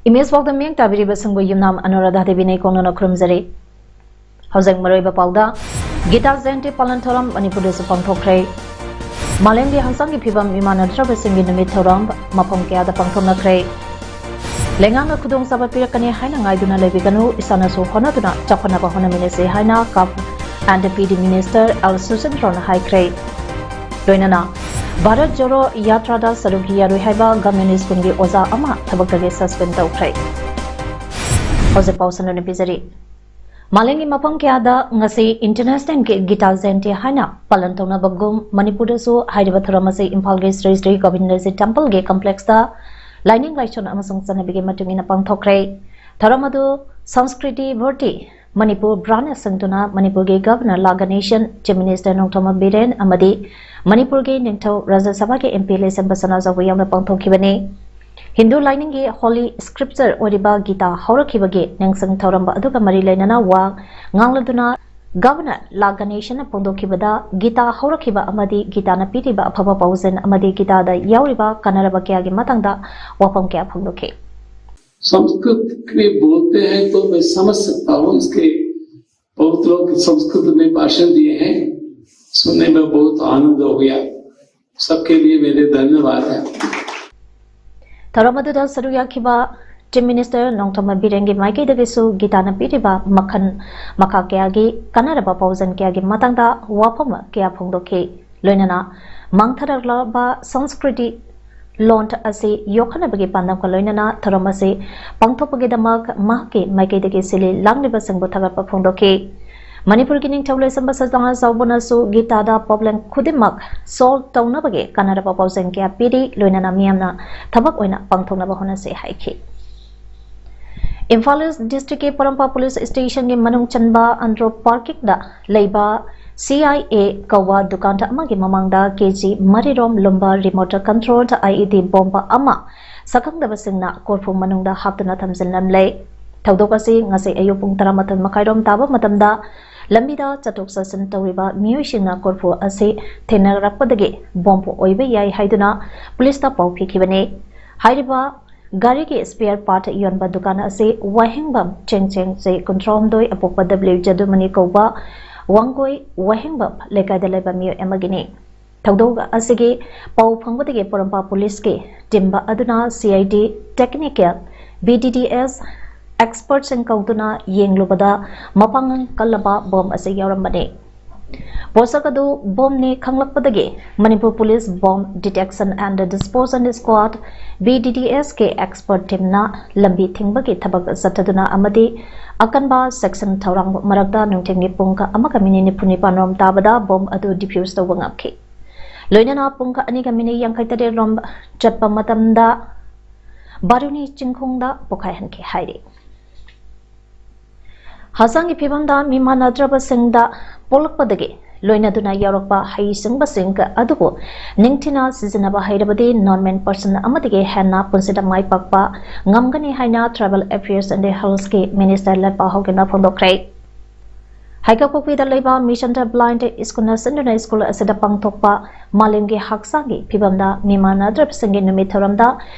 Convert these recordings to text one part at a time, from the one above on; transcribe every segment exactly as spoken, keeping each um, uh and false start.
Image ꯄꯥꯎꯗꯝ ꯃꯤꯠꯌꯦꯡ ꯇꯥꯕꯤꯔꯤꯕꯁꯤꯡꯕꯨ ꯌꯨꯝꯅꯥꯝ ꯑꯅꯨꯔꯥꯙꯥ ꯗꯦꯕꯤꯅ ꯏꯀꯣꯟꯅꯅ ꯈꯨꯔꯨꯝꯖꯔꯤ꯫ ꯍꯧꯖꯤꯛ ꯃꯔꯨꯑꯣꯏꯕ ꯄꯥꯎꯗ, ꯒꯤꯇꯥ ꯖꯌꯟꯇꯤ ꯄꯥꯂꯟ ꯊꯧꯔꯝ ꯃꯅꯤꯄꯨꯔꯗꯁꯨ ꯄꯥꯡꯊꯣꯛꯈ꯭ꯔꯦ꯫ ꯃꯥꯂꯦꯝꯒꯤ ꯍꯛꯆꯥꯡꯒꯤ ꯐꯤꯕꯝ ꯃꯤꯃꯥꯟꯅꯗ꯭ꯔꯕꯁꯤꯡꯒꯤ ꯅꯨꯃꯤꯠ ꯊꯧꯔꯝ ꯃꯐꯝ ꯀꯌꯥꯗ ꯄꯥꯡꯊꯣꯛꯅꯈ꯭ꯔꯦ꯫ ꯂꯩꯉꯥꯛꯅ ꯈꯨꯗꯣꯡꯆꯥꯕ ꯄꯤꯔꯛꯀꯅꯤ ꯍꯥꯏꯅ ꯉꯥꯏꯗꯨꯅ ꯂꯩꯕꯤꯒꯅꯨ, ꯏꯁꯥꯅꯁꯨ ꯍꯣꯠꯅꯗꯨꯅ ꯆꯥꯎꯈꯠꯅꯕ ꯍꯣꯠꯅꯃꯤꯟꯅꯁꯤ ꯍꯥꯏꯅ ꯀꯥꯞ ꯑꯦꯟ ꯄꯤ ꯗꯤ ꯃꯤꯅꯤꯁꯇꯔ ꯑꯦꯜ ꯁꯨꯁꯤꯟꯗ꯭ꯔꯣꯅ ꯍꯥꯏꯈ꯭ꯔꯦ꯫ ꯂꯣꯏꯅꯅ ꯚꯥꯔꯠ ꯖꯣꯔꯣ ꯌꯥꯇ꯭ꯔꯥꯗ ꯁꯔꯨꯛ ꯌꯥꯔꯣꯏ ꯍꯥꯏꯕ ꯒꯚꯔꯃꯦꯟꯠ ꯁ꯭ꯀꯨꯜꯒꯤ ꯑꯣꯖꯥ ꯑꯃ ꯊꯕꯛꯇꯒꯤ ꯁꯁꯄꯦꯟ ꯇꯧꯈ꯭ꯔꯦ꯫ ꯍꯧꯖꯤꯛ ꯄꯥꯎ ꯁꯟꯗꯣꯛꯅ ꯄꯤꯖꯔꯤ꯫ ꯃꯥꯂꯦꯝꯒꯤ ꯃꯐꯝ ꯀꯌꯥꯗ ꯉꯁꯤ ꯏꯟꯇꯔꯅꯦꯁꯅꯦꯜꯒꯤ ꯒꯤꯇꯥ ꯖꯌꯟꯇꯤ ꯍꯥꯏꯅ ꯄꯥꯂꯟ ꯇꯧꯅꯕꯒꯨꯝ, ꯃꯅꯤꯄꯨꯔꯗꯁꯨ ꯍꯥꯏꯔꯤꯕ ꯊꯧꯔꯝ ꯑꯁꯤ ꯏꯝꯐꯥꯜꯒꯤ ꯁ꯭ꯔꯤ ꯁ꯭ꯔꯤ ꯒꯣꯕꯤꯟꯗꯖꯤ ꯇꯦꯝꯄꯜꯒꯤ ꯀꯝꯄ꯭ꯂꯦꯛꯁꯇ ꯂꯥꯏꯅꯤꯡ ꯂꯥꯏꯁꯣꯟ ꯑꯃꯁꯨꯡ ꯆꯠꯅꯕꯤꯒꯤ ꯃꯇꯨꯡ ꯏꯟꯅ ꯄꯥꯡꯊꯣꯛꯈ꯭ꯔꯦ꯫ ꯊꯧꯔꯝ ꯑꯗꯨ ꯁꯪꯁꯀ꯭ꯔꯤꯇꯤ ꯚꯥꯔꯇꯤ ꯃꯅꯤꯄꯨꯔ ꯕ꯭ꯔꯥꯟꯆꯅ ꯁꯪꯗꯨꯅ ꯃꯅꯤꯄꯨꯔꯒꯤ ꯒꯚꯔꯅꯔ ꯂꯥ ꯒꯅꯦꯁꯟ, ꯆꯤꯐ ꯃꯤꯅꯤꯁꯇꯔ ꯅꯣꯡꯊꯣꯝꯕꯝ ꯕꯤꯔꯦꯟ ꯑꯃꯗꯤ ꯃꯅꯤꯄꯨꯔꯒꯤ ꯅꯤꯡꯊꯧ ꯔꯥꯖ꯭ꯌ ꯁꯚꯥꯒꯤ ꯑꯦꯝ ꯄꯤ ꯂꯩꯁꯦꯝꯕ ꯁꯅꯥꯖꯥꯎꯕ ꯌꯥꯎꯅ ꯄꯥꯡꯊꯣꯛꯈꯤꯕꯅꯤ꯫ ꯍꯤꯟꯗꯨ ꯂꯥꯏꯅꯤꯡꯒꯤ ꯍꯣꯂꯤ ꯁ꯭ꯀ꯭ꯔꯤꯞꯆꯔ ꯑꯣꯏꯔꯤꯕ ꯒꯤꯇꯥ ꯍꯧꯔꯛꯈꯤꯕꯒꯤ ꯅꯤꯡꯁꯤꯡ ꯊꯧꯔꯝ ꯑꯗꯨꯒ ꯃꯔꯤ ꯂꯩꯅꯅ ꯋꯥ ꯉꯥꯡꯂꯗꯨꯅ ꯒꯚꯔꯅꯔ ꯂꯥ ꯒꯅꯦꯁꯟꯅ ꯐꯣꯡꯗꯣꯛꯈꯤꯕꯗ, ꯒꯤꯇꯥ ꯍꯧꯔꯛꯈꯤꯕ ꯑꯃꯗꯤ ꯒꯤꯇꯥꯅ ꯄꯤꯔꯤꯕ ꯑꯐꯕ ꯄꯥꯎꯖꯦꯜ ꯑꯃꯗꯤ ꯒꯤꯇꯥꯗ ꯌꯥꯎꯔꯤꯕ ꯀꯥꯟꯅꯔꯕ ꯀꯌꯥꯒꯤ ꯃꯇꯥꯡꯗ ꯋꯥꯐꯝ ꯀꯌꯥ ꯐꯣꯡꯗꯣꯛꯈꯤ꯫ संस्कृत में बोलते हैं तो मैं समझ सकता हूँ, इसके बहुत लोग संस्कृत में भाषण दिए हैं, सुनने में बहुत आनंद हो गया। सबके लिए मेरे धन्यवाद है। ꯊꯧꯔꯝ ꯑꯗꯨꯗ ꯁꯔꯨꯛ ꯌꯥꯈꯤꯕ ꯆꯤꯐ ꯃꯤꯅꯤꯁꯇꯔ ꯅꯣꯡꯊꯣꯝꯕꯝ ꯕꯤꯔꯦꯟꯒꯤ ꯃꯥꯏꯀꯩꯗꯒꯤꯁꯨ ꯒꯤꯇꯥꯅ ꯄꯤꯔꯤꯕ ꯃꯈꯜ ꯃꯈꯥ ꯀꯌꯥꯒꯤ ꯀꯥꯟꯅꯔꯕ ꯄꯥꯎꯖꯦꯜ ꯀꯌꯥꯒꯤ ꯃꯇꯥꯡꯗ ꯋꯥꯐꯝ ꯀꯌꯥ ꯐꯣꯡꯗꯣꯛꯈꯤ꯫ ꯂꯣꯏꯅꯅ ꯃꯥꯡꯊꯔꯛꯂꯕ ꯁꯪꯁꯀ꯭ꯔꯤꯇꯤ ꯂꯣꯟ ꯑꯁꯤ ꯌꯣꯛꯈꯠꯅꯕꯒꯤ ꯄꯥꯟꯗꯝꯒ ꯂꯣꯏꯅꯅ ꯊꯧꯔꯝ ꯑꯁꯤ ꯄꯥꯡꯊꯣꯛꯄꯒꯤꯗꯃꯛ ꯃꯍꯥꯛꯀꯤ ꯃꯥꯏꯀꯩꯗꯒꯤ ꯁꯤꯜꯂꯤ ꯂꯥꯡꯂꯤꯕꯁꯤꯡꯕꯨ ꯊꯥꯒꯠꯄ ꯐꯣꯡꯗꯣꯛꯈꯤ꯫ ꯃꯅꯤꯄꯨꯔꯒꯤ ꯅꯤꯡꯊꯧ ꯂꯩꯁꯦꯝꯕ ꯁꯗꯥꯅꯟꯗ ꯆꯥꯎꯕꯅꯁꯨ ꯒꯤꯇꯥꯗ problem ꯈꯨꯗꯤꯡꯃꯛ solve ꯇꯧꯅꯕꯒꯤ ꯀꯥꯟꯅꯔꯕ ꯄꯥꯎꯖꯦꯜ ꯀꯌꯥ ꯄꯤꯔꯤ, ꯂꯣꯏꯅꯅ ꯃꯤꯌꯥꯝꯅ ꯊꯕꯛ ꯑꯣꯏꯅ ꯄꯥꯡꯊꯣꯛꯅꯕ ꯍꯣꯠꯅꯁꯤ ꯍꯥꯏꯈꯤ꯫ ꯏꯝꯐꯥꯜ ꯏꯁ ꯗꯤꯁꯇ꯭ꯔꯤꯛꯀꯤ ꯄꯣꯔꯣꯝꯄꯥꯠ ꯄꯨꯂꯤꯁ ꯁ꯭ꯇꯦꯁꯟꯒꯤ ꯃꯅꯨꯡ ꯆꯟꯕ ꯑꯟꯗ꯭ꯔꯣ ꯄꯥꯔꯀꯤꯡꯗ ꯂꯩꯕ C I A ꯀꯧꯕ ꯗꯨꯀꯥꯟ ꯑꯃꯒꯤ ꯃꯃꯥꯡꯗ ꯀꯦ ꯖꯤ ꯃꯔꯤꯔꯣꯝ ꯂꯨꯝꯕ remote controlled I E D bomb ꯑꯃ ꯁꯛꯈꯪꯗꯕꯁꯤꯡꯅ ꯀꯣꯔꯐꯨ ꯃꯅꯨꯡꯗ ꯍꯥꯞꯇꯨꯅ ꯊꯝꯖꯤꯜꯂꯝꯂꯦ꯫ ꯊꯧꯗꯣꯛ ꯑꯁꯤ ꯉꯁꯤ ꯑꯌꯨꯛ ꯄꯨꯡ ꯇꯔꯥꯃꯥꯊꯣꯏ ꯃꯈꯥꯏꯔꯣꯝ ꯇꯥꯕ ꯃꯇꯝꯗ ꯂꯝꯕꯤꯗ ꯆꯠꯊꯣꯛ ꯆꯠꯁꯤꯟ ꯇꯧꯔꯤꯕ ꯃꯤꯑꯣꯏꯁꯤꯡꯅ ꯀꯣꯔꯐꯨ ꯑꯁꯤ ꯊꯦꯡꯅꯔꯛꯄꯗꯒꯤ bomb ꯑꯣꯏꯕ ꯌꯥꯏ ꯍꯥꯏꯗꯨꯅ ꯄꯨꯂꯤꯁꯇ ꯄꯥꯎ ꯄꯤꯈꯤꯕꯅꯤ꯫ ꯍꯥꯏꯔꯤꯕ ꯒꯥꯔꯤꯒꯤ spare part ꯌꯣꯟꯕ ꯗꯨꯀꯥꯟ ꯑꯁꯤ ꯋꯥꯍꯦꯡꯕꯝ ꯆꯦꯡꯆꯦꯡ ꯆꯦ ꯀꯨꯟꯊ꯭ꯔꯥꯍꯨꯝꯗꯣꯏ, ꯑꯄꯣꯛꯄ W ꯖꯗꯨꯃꯅꯤ ꯀꯧꯕ ꯋꯥꯡꯒꯣꯏ ꯋꯥꯍꯦꯡꯕꯝ ꯂꯩꯀꯥꯏꯗ ꯂꯩꯕ ꯃꯤꯑꯣꯏ ꯑꯃꯒꯤꯅꯤ꯫ ꯊꯧꯗꯣꯛ ꯑꯁꯤꯒꯤ ꯄꯥꯎ ꯐꯪꯕꯗꯒꯤ ꯄꯣꯔꯣꯝꯄꯥꯠ ꯄꯨꯂꯤꯁꯀꯤ team ꯑꯗꯨꯅ C I D technical, B D D S expertꯁꯤꯡ ꯀꯧꯗꯨꯅ ꯌꯦꯡꯂꯨꯕꯗ ꯃꯄꯥꯡꯒꯜ ꯀꯜꯂꯕ bomb ꯑꯁꯤ ꯌꯥꯎꯔꯝꯕꯅꯤ꯫ ꯄꯣꯠꯁꯛ ꯑꯗꯨ bombꯅꯤ ꯈꯪꯂꯛꯄꯗꯒꯤ Manipur police Bomb Detection and Disposal Squad, B D D S ꯀꯤ expert teamꯅ ꯂꯝꯕꯤ ꯊꯤꯡꯕꯒꯤ ꯊꯕꯛ ꯆꯠꯊꯗꯨꯅ ꯑꯃꯗꯤ ꯑꯀꯟꯕ ꯆꯦꯛꯁꯤꯟ ꯊꯧꯔꯥꯡ ꯃꯔꯛꯇ ꯅꯨꯡꯊꯤꯜꯒꯤ ꯄꯨꯡ ꯑꯃꯒ minute ꯅꯤꯐꯨ ꯅꯤꯄꯥꯟ ꯔꯣꯝ ꯇꯥꯕꯗ bomb ꯑꯗꯨ defuse ꯇꯧꯕ ꯉꯝꯈꯤ꯫ ꯂꯣꯏꯅꯅ ꯄꯨꯡ ꯑꯅꯤꯒ minute ꯌꯥꯡꯈꯩ ꯇꯔꯦꯠ ꯔꯣꯝ ꯆꯠꯄ ꯃꯇꯝꯗ ꯕꯥꯔꯨꯅꯤ ꯆꯤꯡꯈꯣꯡꯗ ꯄꯣꯈꯥꯏꯍꯟꯈꯤ ꯍꯥꯏꯔꯤ꯫ ꯍꯛꯆꯥꯡꯒꯤ ꯐꯤꯕꯝꯗ ꯃꯤꯃꯥꯟꯅꯗ꯭ꯔꯕꯁꯤꯡꯗ ꯄꯣꯛꯂꯛꯄꯗꯒꯤ ꯂꯣꯏꯅꯗꯨꯅ ꯌꯥꯎꯔꯛꯄ ꯍꯩꯁꯤꯡꯕꯁꯤꯡ ꯑꯗꯨꯕꯨ ꯅꯤꯡꯊꯤꯅ ꯁꯤꯖꯤꯟꯅꯕ ꯍꯩꯔꯕꯗꯤ normal person ꯑꯃꯗꯒꯤ ꯍꯦꯟꯅ ꯄꯨꯟꯁꯤꯗ ꯃꯥꯏ ꯄꯥꯛꯄ ꯉꯝꯒꯅꯤ ꯍꯥꯏꯅ Tribal Affairs and Healthꯀꯤ Minister ꯂꯦꯠꯄꯥ ꯍꯥꯎꯀꯤꯟꯅ ꯐꯣꯡꯗꯣꯛꯈ꯭ꯔꯦ꯫ ꯍꯩꯀꯛꯄꯣꯛꯄꯤꯗ ꯂꯩꯕ Mission the Blind ꯁ꯭ꯀꯨꯜꯅ ꯁꯤꯟꯗꯨꯅ ꯁ꯭ꯀꯨꯜ ꯑꯁꯤꯗ ꯄꯥꯡꯊꯣꯛꯄ ꯃꯥꯂꯦꯝꯒꯤ ꯍꯛꯆꯥꯡꯒꯤ ꯐꯤꯕꯝꯗ ꯃꯤꯃꯥꯟꯅꯗ꯭ꯔꯕꯁꯤꯡꯒꯤ ꯅꯨꯃꯤꯠ ꯊꯧꯔꯝꯗ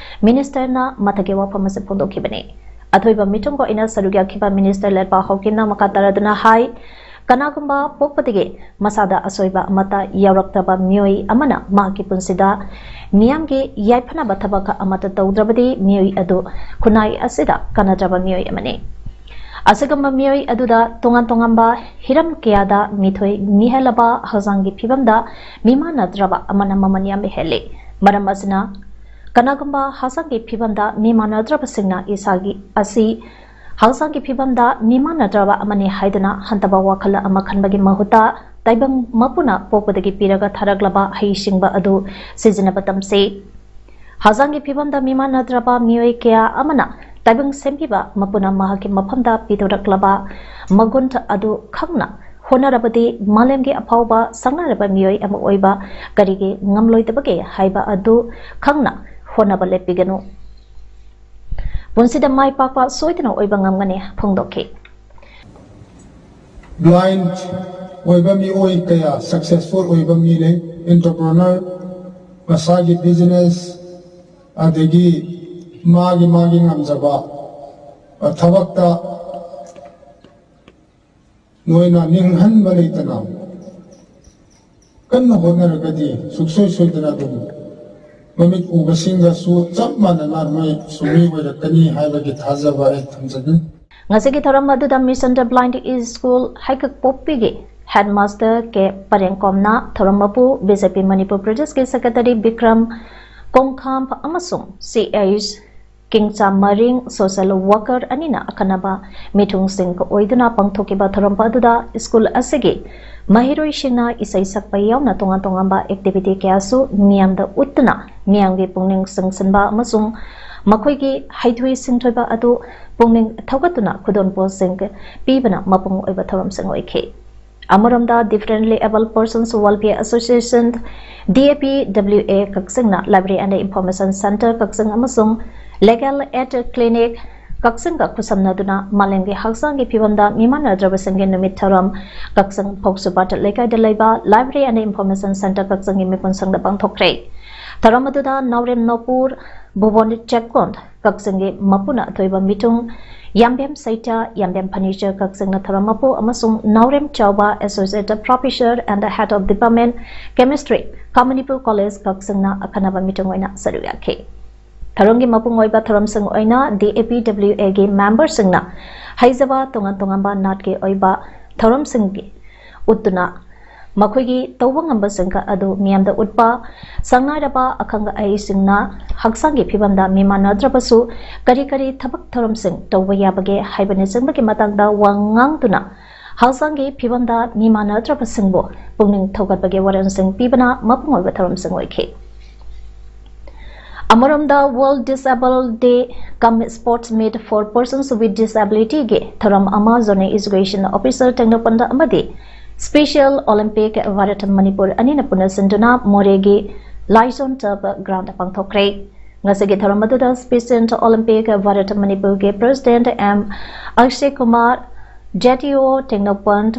Ministerꯅ ꯃꯊꯛꯀꯤ ꯋꯥꯐꯝ ꯑꯁꯤ ꯐꯣꯡꯗꯣꯛꯈꯤꯕꯅꯤ꯫ ꯑꯊꯣꯏꯕ ꯃꯤꯊꯨꯡꯒ ꯑꯣꯏꯅ ꯁꯔꯨꯛ ꯌꯥꯈꯤꯕ Minister ꯂꯦꯠꯄꯥ ꯍꯥꯎꯀꯤꯟꯅ ꯃꯈꯥ ꯇꯥꯔꯗꯨꯅ ꯍꯥꯏ, ꯀꯅꯥꯒꯨꯝꯕ ꯄꯣꯛꯄꯗꯒꯤ ꯃꯁꯥꯗ ꯑꯁꯣꯏꯕ ꯑꯃꯠꯇ ꯌꯥꯎꯔꯛꯇꯕ ꯃꯤꯑꯣꯏ ꯑꯃꯅ ꯃꯍꯥꯛꯀꯤ ꯄꯨꯟꯁꯤꯗ ꯃꯤꯌꯥꯝꯒꯤ ꯌꯥꯏꯐꯅꯕ ꯊꯕꯛ ꯑꯃꯠꯇ ꯇꯧꯗ꯭ꯔꯕꯗꯤ ꯃꯤꯑꯣꯏ ꯑꯗꯨ ꯈꯨꯟꯅꯥꯏ ꯑꯁꯤꯗ ꯀꯥꯟꯅꯗ꯭ꯔꯕ ꯃꯤꯑꯣꯏ ꯑꯃꯅꯤ꯫ ꯑꯁꯤꯒꯨꯝꯕ ꯃꯤꯑꯣꯏ ꯑꯗꯨꯗ ꯇꯣꯉꯥꯟ ꯇꯣꯉꯥꯟꯕ ꯍꯤꯔꯝ ꯀꯌꯥꯗ ꯃꯤꯊꯣꯏ ꯃꯤꯍꯦꯜꯂꯕ ꯍꯛꯆꯥꯡꯒꯤ ꯐꯤꯕꯝꯗ ꯃꯤꯃꯥꯟꯅꯗ꯭ꯔꯕ ꯑꯃꯅ ꯃꯃꯜ ꯌꯥꯝꯅ ꯍꯦꯜꯂꯤ꯫ ꯃꯔꯝ ꯑꯁꯤꯅ ꯀꯅꯥꯒꯨꯝꯕ ꯍꯛꯆꯥꯡꯒꯤ ꯐꯤꯕꯝꯗ ꯃꯤꯃꯥꯟꯅꯗ꯭ꯔꯕꯁꯤꯡꯅ ꯏꯁꯥꯒꯤ ꯑꯁꯤ ꯍꯛꯆꯥꯡꯒꯤ ꯐꯤꯕꯝꯗ ꯃꯤꯃꯥꯟꯅꯗ꯭ꯔꯕ ꯑꯃꯅꯤ ꯍꯥꯏꯗꯨꯅ ꯍꯟꯊꯕ ꯋꯥꯈꯜ ꯑꯃ ꯈꯟꯕꯒꯤ ꯃꯍꯨꯠꯇ, ꯇꯥꯏꯕꯪ ꯃꯄꯨꯅ ꯄꯣꯛꯄꯗꯒꯤ ꯄꯤꯔꯒ ꯊꯥꯔꯛꯂꯕ ꯍꯩꯁꯤꯡꯕ ꯑꯗꯨ ꯁꯤꯖꯤꯟꯅꯕ ꯇꯝꯁꯤ꯫ ꯍꯛꯆꯥꯡꯒꯤ ꯐꯤꯕꯝꯗ ꯃꯤꯃꯥꯟꯅꯗ꯭ꯔꯕ ꯃꯤꯑꯣꯏ ꯀꯌꯥ ꯑꯃꯅ ꯇꯥꯏꯕꯪ ꯁꯦꯝꯕꯤꯕ ꯃꯄꯨꯅ ꯃꯍꯥꯛꯀꯤ ꯃꯐꯝꯗ ꯄꯤꯊꯣꯔꯛꯂꯕ ꯃꯒꯨꯟ ꯑꯗꯨ ꯈꯪꯅ ꯍꯣꯠꯅꯔꯕꯗꯤ, ꯃꯥꯂꯦꯝꯒꯤ ꯑꯐꯥꯎꯕ ꯁꯛꯅꯥꯏꯔꯕ ꯃꯤꯑꯣꯏ ꯑꯃ ꯑꯣꯏꯕ ꯀꯔꯤꯒꯤ ꯉꯝꯂꯣꯏꯗꯕꯒꯦ ꯍꯥꯏꯕ ꯑꯗꯨ ꯈꯪꯅ ꯍꯣꯠꯅꯕ ꯂꯦꯞꯄꯤꯒꯅꯨ꯫ ꯄꯨꯟꯁꯤꯗ ꯃꯥꯏ ꯄꯥꯛꯄ ꯁꯣꯏꯗꯅ ꯑꯣꯏꯕ ꯉꯝꯒꯅꯤ ꯐꯣꯡꯗꯣꯛꯈꯤ꯫ ꯕ꯭ꯂꯥꯏꯟ ꯑꯣꯏꯕ ꯃꯤꯑꯣꯏ ꯀꯌꯥ ꯁꯛꯁꯦꯁꯐꯨꯜ ꯑꯣꯏꯕ ꯃꯤ ꯂꯩ꯫ ꯑꯦꯟꯇꯔꯄ꯭ꯔꯦꯅꯔ, ꯃꯁꯥꯒꯤ ꯕꯤꯖꯤꯅꯦꯁ, ꯑꯗꯒꯤ ꯃꯥꯒꯤ ꯃꯥꯒꯤ ꯉꯝꯖꯕ ꯊꯕꯛꯇ ꯅꯣꯏꯅ ꯅꯤꯡꯍꯟꯕ ꯂꯩꯇꯅ ꯀꯟꯅ ꯍꯣꯠꯅꯔꯒꯗꯤ ꯁꯨꯡꯁꯣꯏ ꯁꯣꯏꯗꯅ ꯑꯗꯨꯝ ꯃꯃꯤꯠ ꯎꯕꯁꯤꯡꯒꯁꯨ ꯆꯞ ꯃꯥꯟꯅꯅ ꯅꯣꯏꯁꯨ ꯃꯤ ꯑꯣꯏꯔꯛꯀꯅꯤ ꯍꯥꯏꯕꯒꯤ ꯊꯥꯖꯕ ꯑꯩ ꯊꯝꯖꯒꯦ꯫ ꯉꯁꯤꯒꯤ ꯊꯧꯔꯝ ꯑꯗꯨꯗ Mission the Blind School ꯍꯩꯀꯛꯄꯣꯛꯄꯤꯒꯤ headmaster ꯀꯦ ꯄꯔꯦꯡꯀꯣꯝꯅ ꯊꯧꯔꯝ ꯃꯄꯨ, ꯕꯤ ꯖꯦ ꯄꯤ ꯃꯅꯤꯄꯨꯔ ꯄ꯭ꯔꯗꯦꯁꯀꯤ ꯁꯦꯀ꯭ꯔꯦꯇꯔꯤ ꯕꯤꯀ꯭ꯔꯝ ꯀꯣꯡꯈꯥꯝ ꯑꯃꯁꯨꯡ ꯁꯤ ꯑꯩꯆ ꯀꯤꯡꯆꯥ ꯃꯔꯤꯡ ꯁꯣꯁꯦꯜ ꯋꯥꯀꯔ ꯑꯅꯤꯅ ꯑꯈꯟꯅꯕ ꯃꯤꯊꯨꯡꯁꯤꯡ ꯑꯣꯏꯗꯨꯅ ꯄꯥꯡꯊꯣꯛꯈꯤꯕ ꯊꯧꯔꯝ ꯑꯗꯨꯗ ꯁ꯭ꯀꯨꯜ ꯑꯁꯤꯒꯤ ꯃꯍꯩꯔꯣꯏꯁꯤꯡꯅ ꯏꯁꯩ ꯁꯛꯄ ꯌꯥꯎꯅ ꯇꯣꯉꯥꯟ ꯇꯣꯉꯥꯟꯕ ꯑꯦꯛꯇꯤꯚꯤꯇꯤ ꯀꯌꯥꯁꯨ ꯃꯤꯌꯥꯝꯗ ꯎꯠꯇꯨꯅ ꯃꯤꯌꯥꯝꯒꯤ ꯄꯨꯛꯅꯤꯡ ꯆꯤꯡꯁꯤꯟꯕ ꯑꯃꯁꯨꯡ ꯃꯈꯣꯏꯒꯤ ꯍꯩꯊꯣꯏ ꯁꯤꯡꯊꯣꯏꯕ ꯑꯗꯨ ꯄꯨꯛꯅꯤꯡ ꯊꯧꯒꯠꯇꯨꯅ ꯈꯨꯗꯣꯜꯄꯣꯠꯁꯤꯡ ꯄꯤꯕꯅ ꯃꯄꯨꯡ ꯑꯣꯏꯕ ꯊꯧꯔꯝꯁꯤꯡ ꯑꯣꯏꯈꯤ꯫ ꯑꯃꯔꯣꯝꯗ, Differently Abled Persons Welfare Association, D A P W A ꯀꯛꯆꯤꯡꯅ Library and Information Centre ꯀꯛꯆꯤꯡ ꯑꯃꯁꯨꯡ Legal Aid Clinic ꯀꯛꯆꯤꯡꯒ ꯈꯨꯠꯁꯝꯅꯗꯨꯅ ꯃꯥꯂꯦꯝꯒꯤ ꯍꯛꯆꯥꯡꯒꯤ ꯐꯤꯕꯝꯗ ꯃꯤꯃꯥꯟꯅꯗ꯭ꯔꯕꯁꯤꯡꯒꯤ ꯅꯨꯃꯤꯠ ꯊꯧꯔꯝ ꯀꯛꯆꯤꯡ ꯐꯧꯁꯨꯄꯥꯠ ꯂꯩꯀꯥꯏꯗ ꯂꯩꯕ Library and Information Centre ꯀꯛꯆꯤꯡꯒꯤ ꯃꯤꯄꯨꯟꯁꯪꯗ ꯄꯥꯡꯊꯣꯛꯈ꯭ꯔꯦ꯫ ꯊꯧꯔꯝ ꯑꯗꯨꯗ ꯅꯥꯎꯔꯦꯝ ꯅꯣꯄꯨꯔ, ꯚꯨꯕꯣꯟ ꯆꯦꯛꯀꯣꯟ, ꯀꯛꯆꯤꯡꯒꯤ ꯃꯄꯨꯅ ꯑꯊꯣꯏꯕ ꯃꯤꯊꯨꯡ ꯌꯥꯝꯕꯦꯝ ꯁꯩꯇ꯭ꯌ, ꯌꯥꯝꯕꯦꯝ ꯐꯔꯅꯤꯆꯔ ꯀꯛꯆꯤꯡꯅ ꯊꯧꯔꯝ ꯃꯄꯨ ꯑꯃꯁꯨꯡ ꯅꯥꯎꯔꯦꯝ ꯆꯥꯎꯕ, Associate Professor and Head of Department, Chemistry, ꯀꯃꯅꯤꯄꯨꯔ ꯀꯣꯂꯦꯖ ꯀꯛꯆꯤꯡꯅ ꯑꯈꯟꯅꯕ ꯃꯤꯊꯨꯡ ꯑꯣꯏꯅ ꯁꯔꯨꯛ ꯌꯥꯈꯤ꯫ ꯊꯧꯔꯝꯒꯤ ꯃꯄꯨꯡ ꯑꯣꯏꯕ ꯊꯧꯔꯝꯁꯤꯡ ꯑꯣꯏꯅ D A P W A ꯒꯤ ꯃꯦꯝꯕꯔꯁꯤꯡꯅ ꯍꯩꯖꯕ ꯇꯣꯉꯥꯟ ꯇꯣꯉꯥꯟꯕ ꯅꯥꯠꯀꯤ ꯑꯣꯏꯕ ꯊꯧꯔꯝꯁꯤꯡꯒꯤ ꯎꯠꯇꯨꯅ ꯃꯈꯣꯏꯒꯤ ꯇꯧꯕ ꯉꯝꯕꯁꯤꯡ ꯑꯗꯨ ꯃꯤꯌꯥꯝꯗ ꯎꯠꯄ, ꯁꯪꯅꯥꯏꯔꯕ ꯑꯈꯪ ꯑꯍꯩꯁꯤꯡꯅ ꯍꯛꯆꯥꯡꯒꯤ ꯐꯤꯕꯝꯗ ꯃꯤꯃꯥꯟꯅꯗ꯭ꯔꯕꯁꯨ ꯀꯔꯤ ꯀꯔꯤ ꯊꯕꯛ ꯊꯧꯔꯝꯁꯤꯡ ꯇꯧꯕ ꯌꯥꯕꯒꯦ ꯍꯥꯏꯕꯅꯆꯤꯡꯕꯒꯤ ꯃꯇꯥꯡꯗ ꯋꯥ ꯉꯥꯡꯗꯨꯅ ꯍꯛꯆꯥꯡꯒꯤ ꯐꯤꯕꯝꯗ ꯃꯤꯃꯥꯟꯅꯗ꯭ꯔꯕꯁꯤꯡꯕꯨ ꯄꯨꯛꯅꯤꯡ ꯊꯧꯒꯠꯄꯒꯤ ꯋꯥꯔꯦꯞꯁꯤꯡ ꯄꯤꯕꯅ ꯃꯄꯨꯡ ꯑꯣꯏꯕ ꯊꯧꯔꯝꯁꯤꯡ ꯑꯣꯏꯈꯤ꯫ ꯑꯃꯔꯣꯝꯗ World Disable Day cum Sports Meet for Persons with Disability ꯒꯤ ꯊꯧꯔꯝ ꯑꯃ Zonal Education Officer ꯇꯦꯡꯅꯧꯄꯜ ꯑꯃꯗꯤ Special Olympic ꯚꯥꯔꯠ ꯃꯅꯤꯄꯨꯔ ꯑꯅꯤꯅ ꯄꯨꯟꯅ ꯁꯤꯟꯗꯨꯅ ꯃꯣꯔꯦꯒꯤ ꯂꯥꯏꯖꯣꯟ ꯇꯔꯐ ꯒ꯭ꯔꯥꯎꯟꯗ ꯄꯥꯡꯊꯣꯛꯈ꯭ꯔꯦ꯫ ꯉꯁꯤꯒꯤ ꯊꯧꯔꯝ ꯑꯗꯨꯗ Special Olympic ꯚꯥꯔꯠ ꯃꯅꯤꯄꯨꯔꯒꯤ President M Akshay Kumar, J T O Tengnoupal,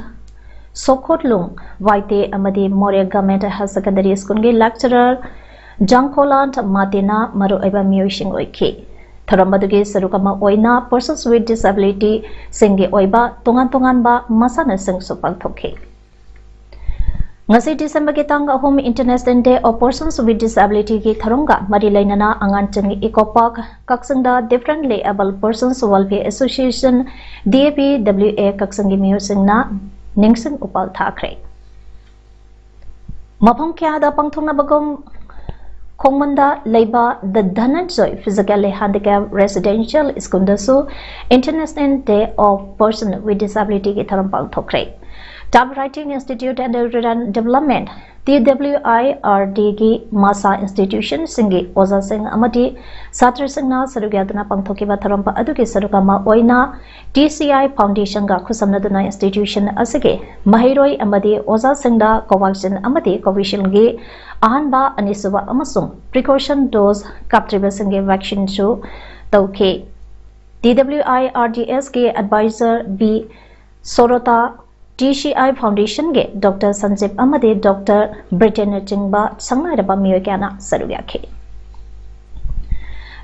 ꯁꯣꯈꯣꯠꯂꯨꯡ ꯋꯥꯏꯇꯦ ꯑꯃꯗꯤ ꯃꯣꯔꯦ Government Higher Secondary School ꯒꯤ Lecturer ꯖꯥꯡꯈꯣꯂꯥꯟ ꯃꯥꯇꯦꯅ ꯃꯔꯨꯑꯣꯏꯕ ꯃꯤꯑꯣꯏꯁꯤꯡ ꯑꯣꯏꯈꯤ꯫ ꯊꯧꯔꯝ ꯑꯗꯨꯒꯤ ꯁꯔꯨꯛ ꯑꯃ ꯑꯣꯏꯅ Persons with Disability ꯁꯤꯡꯒꯤ ꯑꯣꯏꯕ ꯇꯣꯉꯥꯟ ꯇꯣꯉꯥꯟꯕ ꯃꯁꯥꯟꯅꯁꯤꯡꯁꯨ ꯄꯥꯡꯊꯣꯛꯈꯤ꯫ ꯉꯁꯤ ꯗꯤꯁꯦꯝꯕꯔꯒꯤ ꯇꯥꯡ ꯑꯍꯨꯝ International Day of Persons with Disability ꯒꯤ ꯊꯧꯔꯝꯒ ꯃꯔꯤ ꯂꯩꯅꯅ ꯑꯉꯥꯡꯁꯤꯡꯒꯤ Eco Park ꯀꯛꯆꯤꯡꯗ Differently Abled Persons Welfare Association, D A P W A, ꯀꯛꯆꯤꯡꯒꯤ ꯃꯤꯑꯣꯏꯁꯤꯡꯅ ꯅꯤꯡꯁꯤꯡ ꯎꯄꯥꯜ ꯊꯥꯈ꯭ꯔꯦ꯫ ꯃꯐꯝ ꯀꯌꯥꯗ ꯄꯥꯡꯊꯣꯛꯅꯕꯒꯨꯝ ꯈꯣꯡꯃꯟꯗ ꯂꯩꯕ The Dhananjoy Physically Handicapped Residential School ꯗꯁꯨ International Day of Person with Disability ꯒꯤ ꯊꯧꯔꯝ ꯄꯥꯡꯊꯣꯛꯈ꯭ꯔꯦ꯫ Typewriting Institute and Rural Development, T W I R D ꯒꯤ ꯃꯁꯥ institution ꯁꯤꯡꯒꯤ ꯑꯣꯖꯥꯁꯤꯡ ꯑꯃꯗꯤ ꯁꯥꯇ꯭ꯔꯁꯤꯡꯅ ꯁꯔꯨꯛ ꯌꯥꯗꯨꯅ ꯄꯥꯡꯊꯣꯛꯈꯤꯕ ꯊꯧꯔꯝ ꯑꯗꯨꯒꯤ ꯁꯔꯨꯛ ꯑꯃ ꯑꯣꯏꯅ T C I Foundation ꯒ ꯈꯨꯠꯁꯝꯅꯗꯨꯅ institution ꯑꯁꯤꯒꯤ ꯃꯍꯩꯔꯣꯏ ꯑꯃꯗꯤ ꯑꯣꯖꯥꯁꯤꯡꯗ Covaxin ꯑꯃꯗꯤ Covishield ꯒꯤ ꯑꯍꯥꯟꯕ, ꯑꯅꯤꯁꯨꯕ ꯑꯃꯁꯨꯡ precaution dose ꯀꯥꯞꯇ꯭ꯔꯤꯕꯁꯤꯡꯒꯤ vaccine ꯁꯨ ꯇꯧꯈꯤ꯫ T W I R D S ꯒꯤ advisor B ꯁꯣꯔꯣꯇꯥ, T C I Foundation ꯒꯤ Doctor ꯁꯟꯖꯤꯞ ꯑꯃꯗꯤ Doctor ꯕ꯭ꯔꯤꯇꯦꯟꯅꯆꯤꯡꯕ ꯁꯪꯅꯥꯏꯔꯕ ꯃꯤꯑꯣꯏ ꯀꯌꯥꯅ ꯁꯔꯨꯛ ꯌꯥꯈꯤ꯫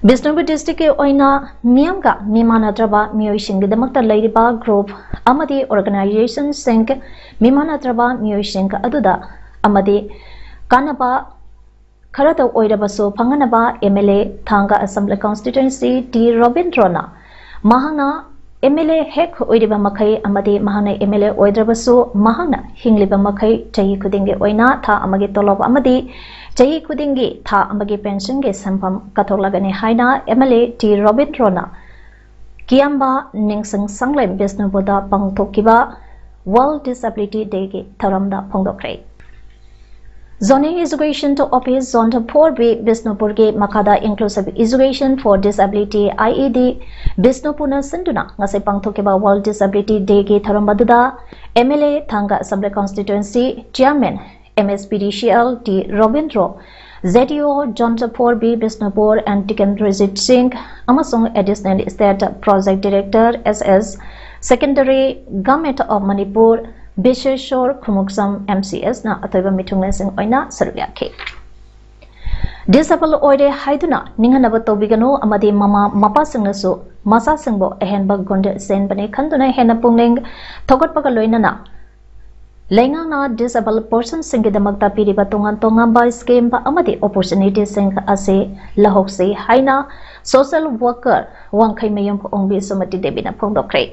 ꯕꯤꯁꯅꯨꯄꯨꯔ district ꯀꯤ ꯑꯣꯏꯅ ꯃꯤꯌꯥꯝꯒ ꯃꯤꯃꯥꯟꯅꯗ꯭ꯔꯕ ꯃꯤꯑꯣꯏꯁꯤꯡꯒꯤꯗꯃꯛꯇ ꯂꯩꯔꯤꯕ group ꯑꯃꯗꯤ organization ꯁꯤꯡ, ꯃꯤꯃꯥꯟꯅꯗ꯭ꯔꯕ ꯃꯤꯑꯣꯏꯁꯤꯡ ꯑꯗꯨꯗ ꯑꯃꯗꯤ ꯀꯥꯟꯅꯕ ꯈꯔꯇ ꯑꯣꯏꯔꯕꯁꯨ ꯐꯪꯍꯟꯅꯕ M L A ꯊꯥꯡꯒ Assembly Constituency T ꯔꯣꯕꯤꯟꯗ꯭ꯔꯣꯅ ꯃꯍꯥꯛꯅ MLA ꯍꯦꯛ ꯑꯣꯏꯔꯤꯕ ꯃꯈꯩ ꯑꯃꯗꯤ ꯃꯍꯥꯛꯅ MLA ꯑꯣꯏꯗ꯭ꯔꯕꯁꯨ ꯃꯍꯥꯛꯅ ꯍꯤꯡꯂꯤꯕ ꯃꯈꯩ ꯆꯍꯤ ꯈꯨꯗꯤꯡꯒꯤ ꯑꯣꯏꯅ ꯊꯥ ꯑꯃꯒꯤ ꯇꯣꯂꯣꯞ ꯑꯃꯗꯤ ꯆꯍꯤ ꯈꯨꯗꯤꯡꯒꯤ ꯊꯥ ꯑꯃꯒꯤ ꯄꯦꯟꯁꯟꯒꯤ ꯁꯦꯟꯐꯝ ꯀꯠꯊꯣꯛꯂꯒꯅꯤ ꯍꯥꯏꯅ MLA ꯇꯤ ꯔꯣꯕꯤꯟꯗ꯭ꯔꯣꯅ ꯀꯤꯌꯥꯝꯕ ꯅꯤꯡꯁꯤꯡ ꯁꯪꯂꯦꯟ ꯕꯤꯁꯅꯨꯄꯨꯔꯗ ꯄꯥꯡꯊꯣꯛꯈꯤꯕ World Disability Dayꯒꯤ ꯊꯧꯔꯝꯗ ꯐꯣꯡꯗꯣꯛꯈ꯭ꯔꯦ꯫ Zonal Education to Office Zone four B ꯕꯤꯁꯅꯨꯄꯨꯔꯒꯤ ꯃꯈꯥꯗ Inclusive Education for Disability, IED, ꯕꯤꯁꯅꯨꯄꯨꯔꯅ ꯁꯤꯟꯗꯨꯅ ꯉꯁꯤ ꯄꯥꯡꯊꯣꯛꯈꯤꯕ World Disability Dayꯒꯤ ꯊꯧꯔꯝ ꯑꯗꯨꯗ MLA ꯊꯥꯡꯒ Assembly Constituency Chairman MSPDCL T Robindro, ZEO Zone four B Bishnupur and Tikendrajit Singh ꯑꯃꯁꯨꯡ Additional State Project Director SS Secretary Government of Manipur ꯕꯤꯁꯦꯁꯣꯔ Khumukcham MCSꯅ ꯑꯇꯣꯏꯕ ꯃꯤꯊꯨꯡꯂꯦꯟꯁꯤꯡ ꯑꯣꯏꯅ ꯁꯔꯨꯛ ꯌꯥꯈꯤ꯫ Disable ꯑꯣꯏꯔꯦ ꯍꯥꯏꯗꯨꯅ ꯅꯤꯡꯍꯟꯅꯕ ꯇꯧꯕꯤꯒꯅꯨ ꯑꯃꯗꯤ ꯃꯃꯥ ꯃꯄꯥꯁꯤꯡꯅꯁꯨ ꯃꯆꯥꯁꯤꯡꯕꯨ ꯑꯍꯦꯟꯕ ꯒꯨꯟ ꯆꯦꯟꯕꯅꯤ ꯈꯟꯗꯨꯅ ꯍꯦꯟꯅ ꯄꯨꯛꯅꯤꯡ ꯊꯧꯒꯠꯄꯒ ꯂꯣꯏꯅꯅ ꯂꯩꯉꯥꯛꯅ disable personꯁꯤꯡꯒꯤꯗꯃꯛꯇ ꯄꯤꯔꯤꯕ ꯇꯣꯉꯥꯟ ꯇꯣꯉꯥꯟꯕ scheme ꯑꯃꯗꯤ opportunityꯁꯤꯡ ꯑꯁꯤ ꯂꯧꯍꯧꯁꯤ ꯍꯥꯏꯅ social worker ꯋꯥꯡꯈꯩꯃꯌꯨꯝ ꯑꯣꯡꯕꯤ ꯁꯨꯃꯇꯤ ꯗꯦꯕꯤꯅ ꯐꯣꯡꯗꯣꯛꯈ꯭ꯔꯦ꯫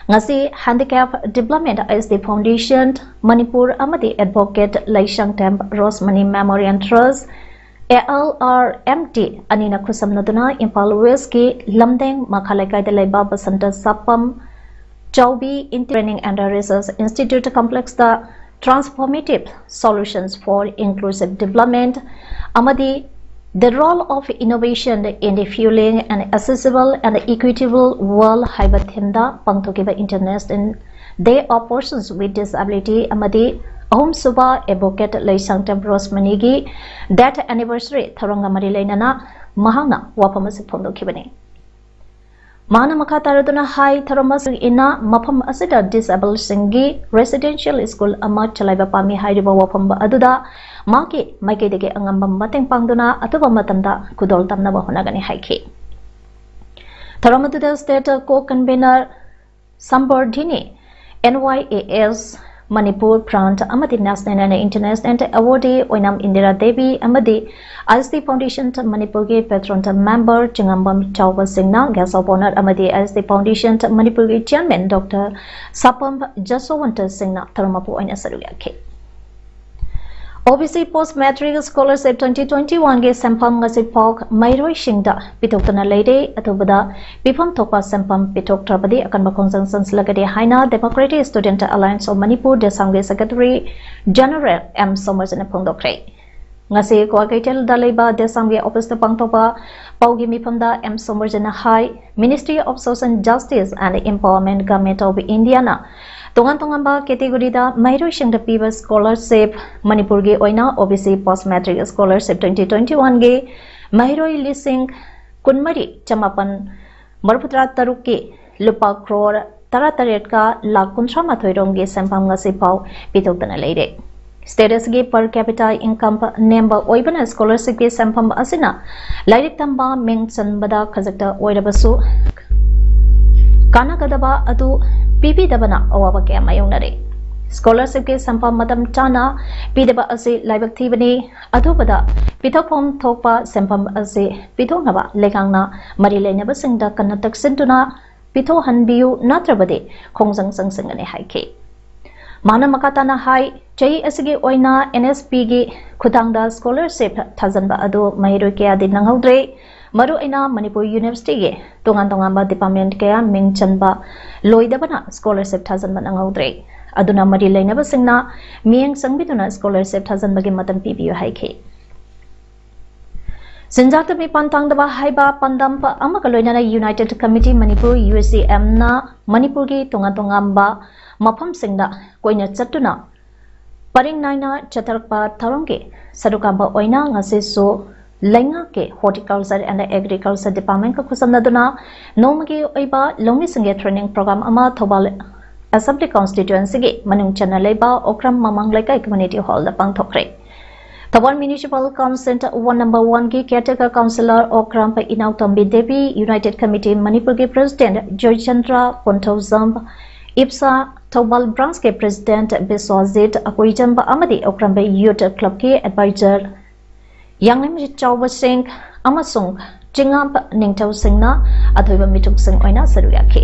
ꯉꯁꯤ Handicap Development ISD Foundation Manipur ꯑꯃꯗꯤ Advocate Leishangthem ꯔꯣꯁꯃꯅꯤ Memorial Trust, ALRMT, ꯑꯅꯤꯅ ꯈꯨꯠꯁꯝꯅꯗꯨꯅ ꯏꯝꯐꯥꯜ ꯋꯦꯁꯀꯤ ꯂꯝꯗꯦꯡ ꯃꯈꯥ ꯂꯩꯀꯥꯏꯗ ꯂꯩꯕ ꯕꯁꯟꯇ ꯁꯥꯄꯝ ꯆꯥꯎꯕꯤ Training and Research Institute Complexꯇ Transformative Solutions for Inclusive Development ꯑꯃꯗꯤ The Role of Innovation in the Fueling an Accessible and Equitable World ꯍꯥꯏꯕ themeꯗ ꯄꯥꯡꯊꯣꯛꯈꯤꯕ International Day of Persons with Disability ꯑꯃꯗꯤ ꯑꯍꯨꯝꯁꯨꯕ Advocate ꯂꯩꯁꯥꯡꯊꯦꯝ ꯔꯣꯁꯃꯅꯤꯒꯤ death anniversary ꯊꯧꯔꯝꯒ ꯃꯔꯤ ꯂꯩꯅꯅ ꯃꯍꯥꯛꯅ ꯋꯥꯐꯝ ꯑꯁꯤ ꯐꯣꯡꯗꯣꯛꯈꯤꯕꯅꯤ꯫ ꯃꯥꯅ ꯃꯈꯥ ꯇꯥꯔꯗꯨꯅ ꯍꯥꯏ, ꯊꯧꯔꯝ ꯑꯁꯤꯒꯤ ꯏꯟꯅ ꯃꯐꯝ ꯑꯁꯤꯗ disabledꯁꯤꯡꯒꯤ residential school ꯑꯃ ꯆꯂꯥꯏꯕ ꯄꯥꯝꯃꯤ ꯍꯥꯏꯔꯤꯕ ꯋꯥꯐꯝ ꯑꯗꯨꯗ ꯃꯍꯥꯛꯀꯤ ꯃꯥꯏꯀꯩꯗꯒꯤ ꯑꯉꯝꯕ ꯃꯇꯦꯡ ꯄꯥꯡꯗꯨꯅ ꯑꯊꯨꯕ ꯃꯇꯝꯗ ꯈꯨꯗꯣꯜ ꯇꯝꯅꯕ ꯍꯣꯠꯅꯒꯅꯤ ꯍꯥꯏꯈꯤ꯫ ꯊꯧꯔꯝ ꯑꯗꯨꯗ state co-convener ꯁꯝꯕꯔꯙꯤꯅꯤ, NYAS Manipur grant ꯑꯃꯗꯤ ꯅꯦꯁꯅꯦꯜ ꯑꯦꯟ ꯏꯟꯇꯔꯅꯦꯁꯅꯦꯜ ꯑꯦꯋꯥꯔꯗꯤ ꯑꯣꯏꯅꯥꯝ ꯏꯟꯗꯤꯔꯥ ꯗꯦꯕꯤ ꯑꯃꯗꯤ ꯑꯥꯏ ꯑꯦꯁ ꯗꯤ ꯐꯥꯎꯟꯗꯦꯁꯟ ꯃꯅꯤꯄꯨꯔꯒꯤ ꯄꯦꯇ꯭ꯔꯣꯟ ꯃꯦꯝꯕꯔ ꯆꯤꯡꯉꯝꯕꯝ ꯆꯥꯎꯕꯁꯤꯡꯅ ꯒꯦꯁ ꯑꯣꯐ ꯑꯣꯅꯔ ꯑꯃꯗꯤ ꯑꯥꯏ ꯑꯦꯁ ꯗꯤ ꯐꯥꯎꯟꯗꯦꯁꯟ ꯃꯅꯤꯄꯨꯔꯒꯤ ꯆꯤꯌꯔꯃꯦꯟ ꯗꯣꯛꯇꯔ ꯁꯥꯄꯝ ꯖꯁꯣꯋꯟꯇ ꯁꯤꯡꯅ ꯊꯧꯔꯝ ꯃꯄꯨ ꯑꯣꯏꯅ ꯁꯔꯨꯛ ꯌꯥꯈꯤ꯫ ꯑꯣ B C Post Matric Scholarship twenty twenty-one ꯒꯤ ꯁꯦꯟꯐꯝ ꯉꯁꯤ ꯐꯥꯎ ꯃꯍꯩꯔꯣꯏꯁꯤꯡꯗ ꯄꯤꯊꯣꯛꯇꯨꯅ ꯂꯩꯔꯦ꯫ ꯑꯊꯨꯕꯗ ꯄꯤꯐꯝ ꯊꯣꯛꯄ ꯁꯦꯟꯐꯝ ꯄꯤꯊꯣꯛꯇ꯭ꯔꯕꯗꯤ ꯑꯀꯟꯕ ꯈꯣꯡꯖꯪ ꯆꯪꯁꯤꯜꯂꯛꯀꯅꯤ ꯍꯥꯏꯅ Democratic Student Alliance of Manipur, ꯗꯦꯁꯥꯝꯒꯤ ꯁꯦꯀ꯭ꯔꯦꯇꯔꯤ ꯖꯦꯅꯔꯦꯜ ꯑꯦꯝ ꯁꯣꯃꯔꯖꯤꯠꯅ ꯐꯣꯡꯗꯣꯛꯈ꯭ꯔꯦ꯫ ꯉꯁꯤ ꯀ꯭ꯋꯥꯀꯩꯊꯦꯜꯗ ꯂꯩꯕ ꯗꯦꯁꯥꯝꯒꯤ ꯑꯣꯐꯤꯁꯇ ꯄꯥꯡꯊꯣꯛꯄ ꯄꯥꯎꯒꯤ ꯃꯤꯐꯝꯗ ꯑꯦꯝ ꯁꯣꯃꯔꯖꯤꯠꯅ ꯍꯥꯏ, Ministry of Social Justice and Empowerment, Government of Indiaꯅ ꯇꯣꯉꯥꯟ ꯇꯣꯉꯥꯟꯕ ꯀꯦꯇꯦꯒꯣꯔꯤꯗ ꯃꯍꯩꯔꯣꯏꯁꯤꯡꯗ ꯄꯤꯕ ꯁ꯭ꯀꯣꯂꯔꯁꯤꯞ, ꯃꯅꯤꯄꯨꯔꯒꯤ ꯑꯣꯏꯅ ꯑꯣ B C Post Matric Scholarship twenty twenty-one ꯒꯤ ꯃꯍꯩꯔꯣꯏ ꯂꯤꯁꯤꯡ ꯀꯨꯟꯃꯔꯤ ꯆꯃꯥꯄꯟ ꯃꯔꯤꯐꯨꯇꯔꯥ ꯇꯔꯨꯛꯀꯤ ꯂꯨꯄꯥ ꯀ꯭ꯔꯣꯔ ꯇꯔꯥꯇꯔꯦꯠꯀ ꯂꯥꯈ ꯀꯨꯟꯊ꯭ꯔꯥ ꯃꯥꯊꯣꯏ ꯔꯣꯝꯒꯤ ꯁꯦꯟꯐꯝ ꯉꯁꯤ ꯐꯥꯎ ꯄꯤꯊꯣꯛꯇꯅ ꯂꯩꯔꯦ꯫ ꯁ꯭ꯇꯦꯠ ꯑꯁꯤꯒꯤ per capita income ꯅꯦꯝꯕ ꯑꯣꯏꯕꯅ ꯁ꯭ꯀꯣꯂꯔꯁꯤꯞꯀꯤ ꯁꯦꯟꯐꯝ ꯑꯁꯤꯅ ꯂꯥꯏꯔꯤꯛ ꯇꯝꯕ ꯃꯤꯡ ꯆꯟꯕꯗ ꯈꯖꯤꯛꯇ ꯑꯣꯏꯔꯕꯁꯨ ꯀꯥꯟꯅꯒꯗꯕ ꯑꯗꯨ ꯄꯤꯕꯤꯗꯕꯅ ꯑꯋꯥꯕ ꯀꯌꯥ ꯃꯥꯌꯣꯛꯅꯔꯦ꯫ ꯁ꯭ꯀꯣꯂꯔꯁꯤꯞꯀꯤ ꯁꯦꯟꯐꯝ ꯃꯇꯝ ꯆꯥꯅ ꯄꯤꯗꯕ ꯑꯁꯤ ꯂꯥꯏꯕꯛ ꯊꯤꯕꯅꯤ꯫ ꯑꯊꯨꯕꯗ ꯄꯤꯊꯣꯛꯐꯝ ꯊꯣꯛꯄ ꯁꯦꯟꯐꯝ ꯑꯁꯤ ꯄꯤꯊꯣꯛꯅꯕ ꯂꯩꯉꯥꯛꯅ ꯃꯔꯤ ꯂꯩꯅꯕꯁꯤꯡꯗ ꯀꯟꯅ ꯇꯛꯁꯤꯟꯗꯨꯅ ꯄꯤꯊꯣꯛꯍꯟꯕꯤꯌꯨ, ꯅꯠꯇ꯭ꯔꯕꯗꯤ ꯈꯣꯡꯖꯪ ꯆꯪꯁꯤꯟꯒꯅꯤ ꯍꯥꯏꯈꯤ꯫ ꯃꯍꯥꯛꯅ ꯃꯈꯥ ꯇꯥꯅ ꯍꯥꯏ, ꯆꯍꯤ ꯑꯁꯤꯒꯤ ꯑꯣꯏꯅ ꯑꯦꯟ ꯑꯦꯁ ꯄꯤꯒꯤ ꯈꯨꯠꯊꯥꯡꯗ ꯁ꯭ꯀꯣꯂꯔꯁꯤꯞ ꯊꯥꯖꯤꯟꯕ ꯑꯗꯨ ꯃꯍꯩꯔꯣꯏ ꯀꯌꯥꯗꯤ ꯅꯪꯍꯧꯗ꯭ꯔꯦ꯫ ꯃꯔꯨꯑꯣꯏꯅ ꯃꯅꯤꯄꯨꯔ ꯌꯨꯅꯤꯚꯔꯁꯤꯇꯤꯒꯤ ꯇꯣꯉꯥꯟ ꯇꯣꯉꯥꯟꯕ ꯗꯤꯄꯥꯔꯠꯃꯦꯟ ꯀꯌꯥ ꯃꯤꯡ ꯆꯟꯕ ꯂꯣꯏꯗꯕꯅ ꯁ꯭ꯀꯣꯂꯔꯁꯤꯞ ꯊꯥꯖꯤꯟꯕ ꯅꯪꯍꯧꯗ꯭ꯔꯦ꯫ ꯑꯗꯨꯅ ꯃꯔꯤ ꯂꯩꯅꯕꯁꯤꯡꯅ ꯃꯤꯠꯌꯦꯡ ꯆꯪꯕꯤꯗꯨꯅ ꯁ꯭ꯀꯣꯂꯔꯁꯤꯞ ꯊꯥꯖꯤꯟꯕꯒꯤ ꯃꯇꯝ ꯄꯤꯕꯤꯌꯨ ꯍꯥꯏꯈꯤ꯫ ꯆꯤꯟꯖꯥꯛꯇ ꯃꯤꯄꯥꯟ ꯇꯥꯡꯗꯕ ꯍꯥꯏꯕ ꯄꯥꯟꯗꯝ ꯑꯃꯒ ꯂꯣꯏꯅꯅ United Committee Manipur, U S C ꯑꯦꯝꯅ ꯃꯅꯤꯄꯨꯔꯒꯤ ꯇꯣꯉꯥꯟ ꯇꯣꯉꯥꯟꯕ ꯃꯐꯝꯁꯤꯡꯗ ꯀꯣꯏꯅ ꯆꯠꯇꯨꯅ ꯄꯔꯤꯡ ꯅꯥꯏꯅ ꯆꯠꯊꯔꯛꯄ ꯊꯧꯔꯝꯒꯤ ꯁꯔꯨꯛ ꯌꯥꯕ ꯑꯣꯏꯅ ꯉꯁꯤꯁꯨ ꯂꯩꯉꯥꯛꯀꯤ Horticulture and Agriculture Departmentꯀ ꯈꯨꯠꯁꯝꯅꯗꯨꯅ ꯅꯣꯡꯃꯒꯤ ꯑꯣꯏꯕ ꯂꯧꯃꯤꯁꯤꯡꯒꯤ training program ꯑꯃ ꯊꯧꯕꯥꯜ Assembly Constituencyꯒꯤ ꯃꯅꯨꯡ ꯆꯟꯅ ꯂꯩꯕ ꯑꯣꯀ꯭ꯔꯝ ꯃꯃꯥꯡ ꯂꯩꯀꯥꯏ Community Hallꯗ ꯄꯥꯡꯊꯣꯛꯈ꯭ꯔꯦ꯫ Thoubal Municipal Council Ward number Oneꯒꯤ Caretaker Councillor Okram Inaotombi Devi, United Committee ꯃꯅꯤꯄꯨꯔꯒꯤ President ꯖꯣꯏꯆꯟꯗ꯭ꯔ ꯀꯣꯟꯊꯧꯖꯝ, ꯏꯞꯁꯥ ꯊꯧꯕꯥꯜ ꯕ꯭ꯔꯥꯟꯁꯀꯤ ꯄ꯭ꯔꯦꯁꯤꯗꯦꯟꯠ ꯕꯤꯁ꯭ꯋꯥꯖꯤꯠ ꯑꯀꯨꯏꯆꯟꯕ ꯑꯃꯗꯤ ꯎꯈ꯭ꯔꯝꯕꯤ ꯌꯨꯊ ꯀ꯭ꯂꯕꯀꯤ ꯑꯦꯗꯚꯥꯏꯖꯔ ꯌꯥꯡꯂꯦꯝꯕꯤ ꯆꯥꯎꯕ ꯁꯤꯡ ꯑꯃꯁꯨꯡ ꯆꯤꯡꯉꯥꯝ ꯅꯤꯡꯊꯧ ꯁꯤꯡꯅ ꯑꯊꯣꯏꯕ ꯃꯤꯊꯨꯞꯁꯤꯡ ꯑꯣꯏꯅ ꯁꯔꯨꯛ ꯌꯥꯈꯤ꯫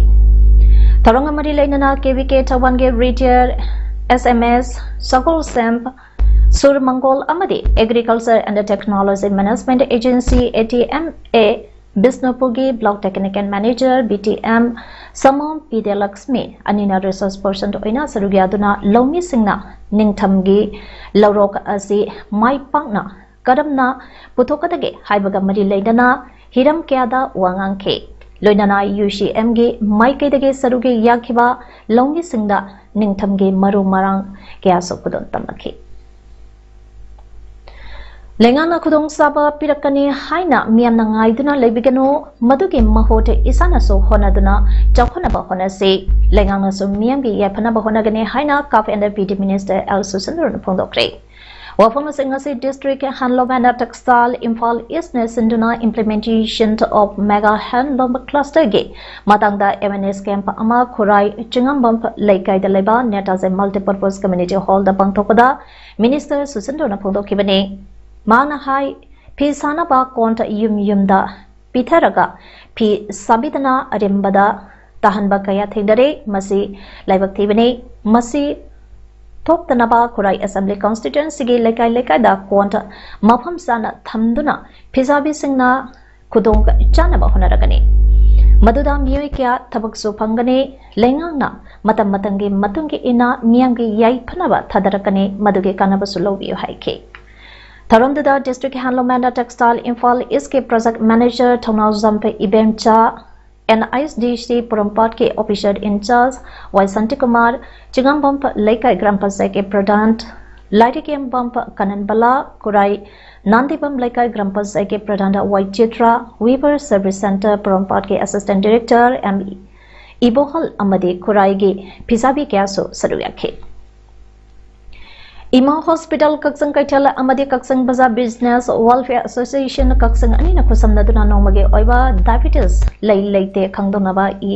ꯊꯧꯔꯝꯒ ꯃꯔꯤ ꯂꯩꯅꯅ ꯀꯦ ꯚꯤ ꯀꯦ ꯊꯧꯕꯥꯜꯒꯤ ꯔꯤꯇꯥꯌꯔ ꯑꯦꯁ ꯑꯦꯝ ꯑꯦꯁ ꯁꯒꯣꯜꯁꯦꯝ ꯁꯨꯔ ꯃꯪꯒꯣꯜ ꯑꯃꯗꯤ Agriculture and Technology Management Agency, A T M A, ꯕꯤꯁꯅꯨꯄꯨꯔꯒꯤ block technical manager, B T M, Samom Bidyalakshmi ꯑꯅꯤꯅ ꯔꯤꯁꯣꯔꯁ ꯄꯔꯁꯟ ꯑꯣꯏꯅ ꯁꯔꯨꯛ ꯌꯥꯗꯨꯅ ꯂꯧꯃꯤꯁꯤꯡꯅ ꯅꯤꯡꯊꯝꯒꯤ ꯂꯧꯔꯣꯛ ꯑꯁꯤ ꯃꯥꯏ ꯄꯥꯛꯅ ꯀꯔꯝꯅ ꯄꯨꯊꯣꯛꯀꯗꯒꯦ ꯍꯥꯏꯕꯒ ꯃꯔꯤ ꯂꯩꯅꯅ ꯍꯤꯔꯝ ꯀꯌꯥꯗ ꯋꯥ ꯉꯥꯡꯈꯤ꯫ ꯂꯣꯏꯅꯅ ꯌꯨ ꯁꯤ ꯑꯦꯝꯒꯤ ꯃꯥꯏꯀꯩꯗꯒꯤ ꯁꯔꯨꯛ ꯌꯥꯈꯤꯕ ꯂꯧꯃꯤꯁꯤꯡꯗ ꯅꯤꯡꯊꯝꯒꯤ ꯃꯔꯨ ꯃꯔꯥꯡ ꯀꯌꯥꯁꯨ ꯈꯨꯗꯣꯜ ꯇꯝꯂꯛꯈꯤ꯫ ꯂꯩꯉꯥꯛꯅ ꯈꯨꯗꯣꯡꯆꯥꯕ ꯄꯤꯔꯛꯀꯅꯤ ꯍꯥꯏꯅ ꯃꯤꯌꯥꯝꯅ ꯉꯥꯏꯗꯨꯅ ꯂꯩꯕꯤꯒꯅꯨ, ꯃꯗꯨꯒꯤ ꯃꯍꯨꯠ ꯏꯁꯥꯅꯁꯨ ꯍꯣꯠꯅꯗꯨꯅ ꯆꯥꯎꯈꯠꯅꯕ ꯍꯣꯠꯅꯁꯤ꯫ ꯂꯩꯉꯥꯛꯅꯁꯨ ꯃꯤꯌꯥꯝꯒꯤ ꯌꯥꯏꯐꯅꯕ ꯍꯣꯠꯅꯒꯅꯤ ꯍꯥꯏꯅ CAF and P D minister L ꯁꯨꯁꯤꯟꯗ꯭ꯔꯅ ꯐꯣꯡꯗꯣꯛꯈ꯭ꯔꯦ꯫ ꯋꯥꯐꯝ ꯑꯁꯤꯡ ꯑꯁꯤ District Handloom and Textile Imphal ꯏꯁꯅ ꯁꯤꯟꯗꯨꯅ Implementation of Mega Handloom Clusterꯒꯤ ꯃꯇꯥꯡꯗ awareness camp ꯑꯃ ꯈꯨꯔꯥꯏ ꯆꯤꯡꯉꯝꯕꯝ ꯂꯩꯀꯥꯏꯗ ꯂꯩꯕ ꯅꯦꯇꯥꯖꯤ Multipurpose Community Hallꯗ ꯄꯥꯡꯊꯣꯛꯄꯗ minister ꯁꯨꯁꯤꯟꯗ꯭ꯔꯅ ꯐꯣꯡꯗꯣꯛꯈꯤꯕꯅꯤ꯫ ꯃꯍꯥꯛꯅ ꯍꯥꯏ, ꯐꯤ ꯁꯥꯅꯕ ꯀꯣꯟ ꯌꯨꯝ ꯌꯨꯝꯗ ꯄꯤꯊꯔꯒ ꯐꯤ ꯁꯥꯕꯤꯗꯅ ꯑꯔꯦꯝꯕꯗ ꯇꯥꯍꯟꯕ ꯀꯌꯥ ꯊꯦꯡꯅꯔꯦ꯫ ꯃꯁꯤ ꯂꯥꯏꯕꯛ ꯊꯤꯕꯅꯤ꯫ ꯃꯁꯤ ꯊꯣꯛꯇꯅꯕ ꯈꯨꯔꯥꯏ Assembly Constituencyꯒꯤ ꯂꯩꯀꯥꯏ ꯂꯩꯀꯥꯏꯗ ꯀꯣꯟ ꯃꯐꯝ ꯆꯥꯅ ꯊꯝꯗꯨꯅ ꯐꯤꯁꯥꯕꯤꯁꯤꯡꯅ ꯈꯨꯗꯣꯡ ꯆꯥꯅꯕ ꯍꯣꯠꯅꯔꯛꯀꯅꯤ꯫ ꯃꯗꯨꯗ ꯃꯤꯑꯣꯏ ꯀꯌꯥ ꯊꯕꯛꯁꯨ ꯐꯪꯒꯅꯤ꯫ ꯂꯩꯉꯥꯛꯅ ꯃꯇꯝ ꯃꯇꯝꯒꯤ ꯃꯇꯨꯡ ꯏꯟꯅ ꯃꯤꯌꯥꯝꯒꯤ ꯌꯥꯏꯐꯅꯕ ꯊꯥꯗꯔꯛꯀꯅꯤ, ꯃꯗꯨꯒꯤ ꯀꯥꯟꯅꯕꯁꯨ ꯂꯧꯕꯤꯌꯨ ꯍꯥꯏꯈꯤ꯫ ꯊꯧꯔꯝꯗꯨꯗ District Handloom and Textile Imphal ꯏꯁꯀꯤ Project Manager Thounaojam ꯏꯕꯦꯝꯆꯥ, N I S D C ꯄꯣꯔꯣꯝꯄꯥꯠꯀꯤ Officer in Charge ꯋꯥꯏ ꯁꯥꯟꯇꯤꯀꯨꯃꯥꯔ, ꯆꯤꯉꯥꯝꯕꯝ ꯂꯩꯀꯥꯏ ꯒ꯭ꯔꯥꯝ ꯄꯟꯆꯥꯌꯠꯀꯤ ꯄ꯭ꯔꯙꯥꯟ ꯂꯥꯏꯔꯤꯛꯌꯦꯝꯕꯝ ꯀꯥꯅꯟꯕꯂꯥ, ꯈꯨꯔꯥꯏ ꯅꯥꯟꯗꯤꯕꯝ ꯂꯩꯀꯥꯏ ꯒ꯭ꯔꯥꯝ ꯄꯟꯆꯥꯌꯠꯀꯤ ꯄ꯭ꯔꯙꯥꯟ ꯋꯥꯏ Chitra, Weaver Service Centre ꯄꯣꯔꯣꯝꯄꯥꯠꯀꯤ Assistant Director M ꯏꯕꯣꯍꯜ ꯑꯃꯗꯤ ꯈꯨꯔꯥꯏꯒꯤ ꯐꯤꯁꯥꯕꯤ ꯀꯌꯥꯁꯨ ꯁꯔꯨꯛ ꯌꯥꯈꯤ꯫ ꯏꯃꯥ ꯍꯣꯁꯄꯤꯇꯥꯜ ꯀꯛꯆꯤꯡ ꯀꯩꯊꯦꯜ ꯑꯃꯗꯤ ꯀꯛꯆꯤꯡ ꯕꯖꯥꯔ ꯕꯤꯖꯤꯅꯦꯁ ꯋꯦꯜꯐꯤꯌꯔ ꯑꯦꯁꯣꯁꯤꯌꯦꯁꯟ ꯀꯛꯆꯤꯡ ꯑꯅꯤꯅ ꯈꯨꯠꯁꯝꯅꯗꯨꯅ ꯅꯣꯡꯃꯒꯤ ꯑꯣꯏꯕ ꯗꯥꯏꯕꯤꯇꯤꯁ ꯂꯩ ꯂꯩꯇꯦ ꯈꯪꯗꯣꯛꯅꯕ ꯏ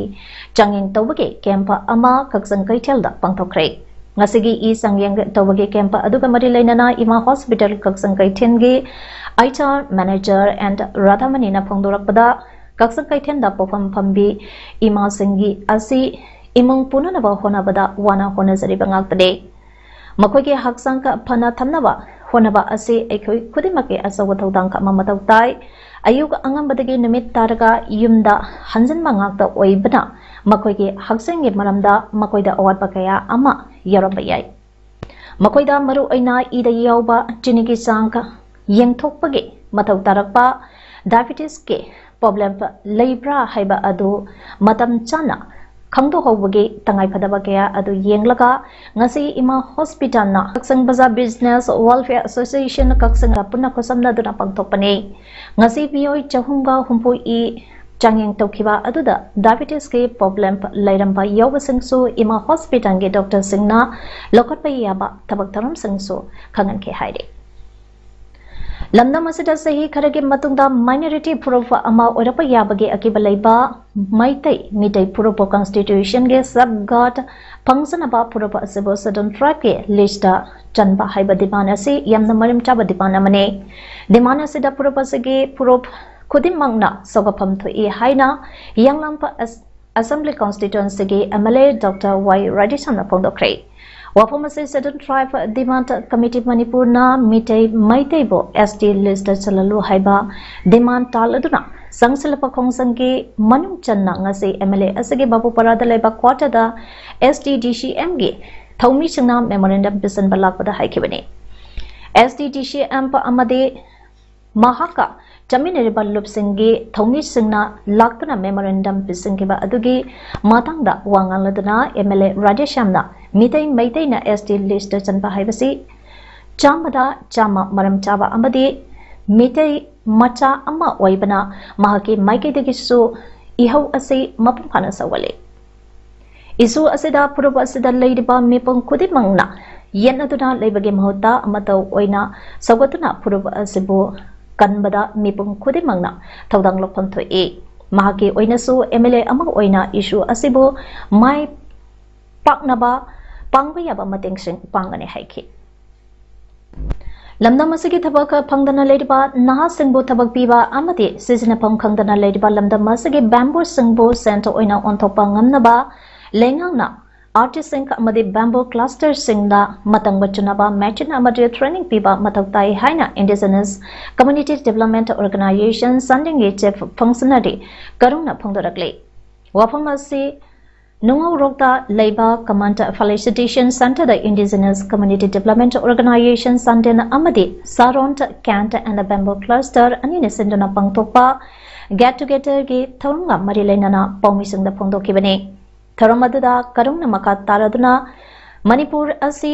ꯆꯥꯡꯌꯦꯡ ꯇꯧꯕꯒꯤ ꯀꯦꯝꯞ ꯑꯃ ꯀꯛꯆꯤꯡ ꯀꯩꯊꯦꯜꯗ ꯄꯥꯡꯊꯣꯛꯈ꯭ꯔꯦ꯫ ꯉꯁꯤꯒꯤ ꯏ ꯆꯥꯡꯌꯦꯡ ꯇꯧꯕꯒꯤ ꯀꯦꯝꯞ ꯑꯗꯨꯒ ꯃꯔꯤ ꯂꯩꯅꯅ ꯏꯃꯥ ꯍꯣꯁꯄꯤꯇꯥꯜ ꯀꯛꯆꯤꯡ ꯀꯩꯊꯦꯜꯒꯤ ꯑꯩꯆ ꯑꯥꯔ ꯃꯦꯅꯦꯖꯔ ꯑꯦꯟ ꯔꯥꯙꯥꯃꯅꯤꯅ ꯐꯣꯡꯗꯣꯔꯛꯄꯗ, ꯀꯛꯆꯤꯡ ꯀꯩꯊꯦꯜꯗ ꯄꯣꯛꯐꯝ ꯐꯝꯕꯤ ꯏꯃꯥꯁꯤꯡꯒꯤ ꯑꯁꯤ ꯏꯃꯨꯡ ꯄꯨꯅꯅꯕ ꯍꯣꯠꯅꯕꯗ ꯋꯥꯅ ꯍꯣꯠꯅꯖꯔꯤꯕ ꯉꯥꯛꯇꯅꯤ꯫ ꯃꯈꯣꯏꯒꯤ ꯍꯛꯆꯥꯡ ꯐꯅ ꯊꯝꯅꯕ ꯍꯣꯠꯅꯕ ꯑꯁꯤ ꯑꯩꯈꯣꯏ ꯈꯨꯗꯤꯡꯃꯛꯀꯤ ꯑꯆꯧꯕ ꯊꯧꯗꯥꯡ ꯑꯃ ꯃꯊꯧ ꯇꯥꯏ꯫ ꯑꯌꯨꯛ ꯑꯉꯟꯕꯗꯒꯤ ꯅꯨꯃꯤꯠ ꯇꯥꯔꯒ ꯌꯨꯝꯗ ꯍꯟꯖꯤꯟꯕ ꯉꯥꯛꯇ ꯑꯣꯏꯕꯅ ꯃꯈꯣꯏꯒꯤ ꯍꯛꯆꯥꯡꯒꯤ ꯃꯔꯝꯗ ꯃꯈꯣꯏꯗ ꯑꯋꯥꯠꯄ ꯀꯌꯥ ꯑꯃ ꯌꯥꯎꯔꯝꯕ ꯌꯥꯏ꯫ ꯃꯈꯣꯏꯗ ꯃꯔꯨ ꯑꯣꯏꯅ ꯏꯗ ꯌꯥꯎꯕ ꯆꯤꯅꯤꯒꯤ ꯆꯥꯡ ꯌꯦꯡꯊꯣꯛꯄꯒꯤ ꯃꯊꯧ ꯇꯥꯔꯛꯄ, ꯗꯥꯏꯕꯤꯇꯤꯁꯀꯤ ꯄ꯭ꯔꯣꯕ꯭ꯂꯦꯝ ꯂꯩꯕ꯭ꯔꯥ ꯍꯥꯏꯕ ꯑꯗꯨ ꯃꯇꯝ ꯆꯥꯅ ꯈꯪꯗꯣꯛꯍꯧꯕꯒꯤ ꯇꯉꯥꯏꯐꯗꯕ ꯀꯌꯥ ꯑꯗꯨ ꯌꯦꯡꯂꯒ, ꯉꯁꯤ ꯏꯃꯥ ꯍꯣꯁꯄꯤꯇꯥꯜꯅ ꯀꯛꯆꯤꯡ ꯕꯖꯥꯔ ꯕꯤꯖꯤꯅꯦꯁ ꯋꯦꯜꯐꯤꯌꯔ ꯑꯦꯁꯣꯁꯤꯌꯦꯁꯟ ꯀꯛꯆꯤꯡꯒ ꯄꯨꯟꯅ ꯈꯨꯠꯁꯝꯅꯗꯨꯅ ꯄꯥꯡꯊꯣꯛꯄꯅꯤ꯫ ꯉꯁꯤ ꯃꯤꯑꯣꯏ ꯆꯍꯨꯝꯒ ꯍꯨꯝꯐꯨ ꯏ ꯆꯥꯡꯌꯦꯡ ꯇꯧꯈꯤꯕ ꯑꯗꯨꯗ ꯗꯥꯏꯕꯤꯇꯤꯁꯀꯤ ꯄ꯭ꯔꯣꯕ꯭ꯂꯦꯝ ꯂꯩꯔꯝꯕ ꯌꯥꯎꯕꯁꯤꯡꯁꯨ ꯏꯃꯥ ꯍꯣꯁꯄꯤꯇꯥꯜꯒꯤ ꯗꯣꯛꯇꯔꯁꯤꯡꯅ ꯂꯧꯈꯠꯄ ꯌꯥꯕ ꯊꯕꯛ ꯊꯧꯔꯝꯁꯤꯡꯁꯨ ꯈꯪꯍꯟꯈꯤ ꯍꯥꯏꯔꯤ꯫ ꯂꯝꯗꯝ ꯑꯁꯤꯗ ꯆꯍꯤ ꯈꯔꯒꯤ ꯃꯇꯨꯡꯗ ꯃꯥꯏꯅꯣꯔꯤꯇꯤ ꯐꯨꯔꯨꯞ ꯑꯃ ꯑꯣꯏꯔꯛꯄ ꯌꯥꯕꯒꯤ ꯑꯀꯤꯕ ꯂꯩꯕ ꯃꯩꯇꯩ ꯃꯤꯇꯩ ꯐꯨꯔꯨꯞꯄꯨ ꯀꯟꯁꯇꯤꯇ꯭ꯌꯨꯁꯟꯒꯤ ꯁꯦꯐꯒꯥꯔꯗ ꯐꯪꯖꯅꯕ ꯐꯨꯔꯨꯞ ꯑꯁꯤꯕꯨ ꯁꯦꯗ꯭ꯌꯨꯜ ꯇ꯭ꯔꯥꯏꯕꯀꯤ ꯂꯤꯁꯇ ꯆꯟꯕ ꯍꯥꯏꯕ ꯗꯤꯃꯥꯟ ꯑꯁꯤ ꯌꯥꯝꯅ ꯃꯔꯝ ꯆꯥꯕ ꯗꯤꯃꯥꯟ ꯑꯃꯅꯤ꯫ ꯗꯤꯃꯥꯟ ꯑꯁꯤꯗ ꯐꯨꯔꯨꯞ ꯑꯁꯤꯒꯤ ꯐꯨꯔꯨꯞ ꯈꯨꯗꯤꯡꯃꯛꯅ ꯁꯧꯒꯠꯐꯝ ꯊꯣꯛꯏ ꯍꯥꯏꯅ ꯌꯥꯡꯂꯝ ꯑꯦꯁꯦꯝꯕ꯭ꯂꯤ ꯀꯣꯟꯁꯇꯤꯇ꯭ꯋꯦꯟꯁꯤꯒꯤ M L A doctor Y ꯔꯥꯙꯦꯁ꯭ꯌꯥꯝꯅ ꯐꯣꯡꯗꯣꯛꯈ꯭ꯔꯦ꯫ ꯋꯥꯐꯝ ꯑꯁꯤ ꯁꯦꯗ꯭ꯌꯨꯜ ꯇ꯭ꯔꯥꯏꯕ ꯗꯤꯃꯥꯟꯗ ꯀꯃꯤꯇꯤ ꯃꯅꯤꯄꯨꯔꯅ ꯃꯤꯇꯩ ꯃꯩꯇꯩꯕꯨ ꯑꯦꯁ ꯇꯤ ꯂꯤꯁꯇ ꯆꯜꯍꯜꯂꯨ ꯍꯥꯏꯕ ꯗꯤꯃꯥꯟꯗ ꯇꯥꯜꯂꯗꯨꯅ ꯆꯪꯁꯤꯜꯂꯛꯄ ꯈꯣꯡꯖꯪꯒꯤ ꯃꯅꯨꯡ ꯆꯟꯅ ꯉꯁꯤ ꯑꯦꯝ ꯑꯦꯜ ꯑꯦ ꯑꯁꯤꯒꯤ ꯕꯥꯕꯨꯄꯥꯔꯥꯗ ꯂꯩꯕ ꯀ꯭ꯋꯥꯇꯔꯗ ꯑꯦꯁ ꯇꯤ ꯗꯤ ꯁꯤ ꯑꯦꯝꯒꯤ ꯊꯧꯃꯤꯁꯤꯡꯅ ꯃꯦꯃꯣꯔꯦꯟꯗꯝ ꯄꯤꯁꯤꯟꯕ ꯂꯥꯛꯄꯗ ꯍꯥꯏꯈꯤꯕꯅꯤ꯫ ꯑꯦꯁ ꯇꯤ ꯗꯤ ꯁꯤ ꯑꯦꯝ ꯑꯃꯗꯤ ꯃꯍꯥꯛꯀ ꯆꯠꯃꯤꯟꯅꯔꯤꯕ ꯂꯨꯞꯁꯤꯡꯒꯤ ꯊꯧꯃꯤꯁꯤꯡꯅ ꯂꯥꯛꯇꯨꯅ ꯃꯦꯃꯣꯔꯦꯟꯗꯝ ꯄꯤꯁꯤꯟꯈꯤꯕ ꯑꯗꯨꯒꯤ ꯃꯇꯥꯡꯗ ꯋꯥ ꯉꯥꯡꯂꯗꯨꯅ ꯑꯦꯝ ꯑꯦꯜ ꯑꯦ ꯔꯥꯙꯦꯁ꯭ꯌꯥꯝꯅ ꯃꯤꯇꯩ ꯃꯩꯇꯩꯅ ꯑꯦꯁ ꯇꯤ ꯂꯤꯁꯇ ꯆꯟꯕ ꯍꯥꯏꯕꯁꯤ ꯆꯥꯝꯃꯗ ꯆꯥꯝꯃ ꯃꯔꯝ ꯆꯥꯕ ꯑꯃꯗꯤ ꯃꯤꯇꯩ ꯃꯆꯥ ꯑꯃ ꯑꯣꯏꯕꯅ ꯃꯍꯥꯛꯀꯤ ꯃꯥꯏꯀꯩꯗꯒꯤꯁꯨ ꯏꯍꯧ ꯑꯁꯤ ꯃꯄꯨꯡ ꯐꯥꯅ ꯁꯧꯒꯠꯂꯤ꯫ ꯏꯁꯨ ꯑꯁꯤꯗ ꯐꯨꯔꯨꯞ ꯑꯁꯤꯗ ꯂꯩꯔꯤꯕ ꯃꯤꯄꯨꯝ ꯈꯨꯗꯤꯡꯃꯛꯅ ꯌꯦꯠꯅꯗꯨꯅ ꯂꯩꯕꯒꯤ ꯃꯍꯨꯠꯇ ꯑꯃꯠꯇ ꯑꯣꯏꯅ ꯁꯧꯒꯠꯇꯨꯅ ꯐꯨꯔꯨꯞ ꯑꯁꯤꯕꯨ ꯀꯟꯕꯗ ꯃꯤꯄꯨꯝ ꯈꯨꯗꯤꯡꯃꯛꯅ ꯊꯧꯗꯥꯡ ꯂꯧꯐꯝ ꯊꯣꯛꯏ꯫ ꯃꯍꯥꯛꯀꯤ ꯑꯣꯏꯅꯁꯨ M L A ꯑꯃ ꯑꯣꯏꯅ issue ꯑꯁꯤꯕꯨ ꯃꯥꯏ ꯄꯥꯛꯅꯕ ꯄꯥꯡꯕ ꯌꯥꯕ ꯃꯇꯦꯡꯁꯤꯡ ꯄꯥꯡꯒꯅꯤ ꯍꯥꯏꯈꯤ꯫ ꯂꯝꯗꯝ ꯑꯁꯤꯒꯤ ꯊꯕꯛ ꯐꯪꯗꯅ ꯂꯩꯔꯤꯕ ꯅꯍꯥꯁꯤꯡꯕꯨ ꯊꯕꯛ ꯄꯤꯕ ꯑꯃꯗꯤ ꯁꯤꯖꯤꯟꯅꯐꯝ ꯈꯪꯗꯅ ꯂꯩꯔꯤꯕ ꯂꯝꯗꯝ ꯑꯁꯤꯒꯤ bamboo ꯁꯤꯡꯕꯨ ꯁꯦꯟꯊꯣꯛ ꯑꯣꯏꯅ ꯑꯣꯟꯊꯣꯛꯄ ꯉꯝꯅꯕ ꯂꯩꯉꯥꯛꯅ artist ꯁꯤꯡ ꯑꯃꯗꯤ bamboo cluster ꯁꯤꯡꯗ ꯃꯇꯝꯒ ꯆꯨꯅꯕ machine ꯑꯃꯗꯤ training ꯄꯤꯕ ꯃꯊꯧ ꯇꯥꯏ ꯍꯥꯏꯅ Indigenous Community Development Organization ꯁꯟꯗꯦꯡꯒꯤ chief functionary ꯀꯔꯨꯡꯅ ꯐꯣꯡꯗꯣꯔꯛꯂꯤ꯫ ꯋꯥꯐꯝ ꯑꯁꯤ ꯅꯨꯡꯉꯧꯔꯣꯛꯇ ꯂꯩꯕ Command Facilitation Centre ꯗ Indigenous Community Development Organisation ꯁꯟꯗꯦꯡ ꯑꯃꯗꯤ Saron Tent and Bamboo Cluster ꯑꯅꯤꯅ ꯁꯤꯟꯗꯨꯅ ꯄꯥꯡꯊꯣꯛꯄ get together ꯒꯤ ꯊꯧꯔꯝꯒ ꯃꯔꯤ ꯂꯩꯅꯅ ꯄꯥꯎꯃꯤꯁꯤꯡꯗ ꯐꯣꯡꯗꯣꯛꯈꯤꯕꯅꯤ꯫ ꯊꯧꯔꯝ ꯑꯗꯨꯗ ꯀꯔꯨꯡꯅ ꯃꯈꯥ ꯇꯥꯔꯗꯨꯅ ꯃꯅꯤꯄꯨꯔ ꯑꯁꯤ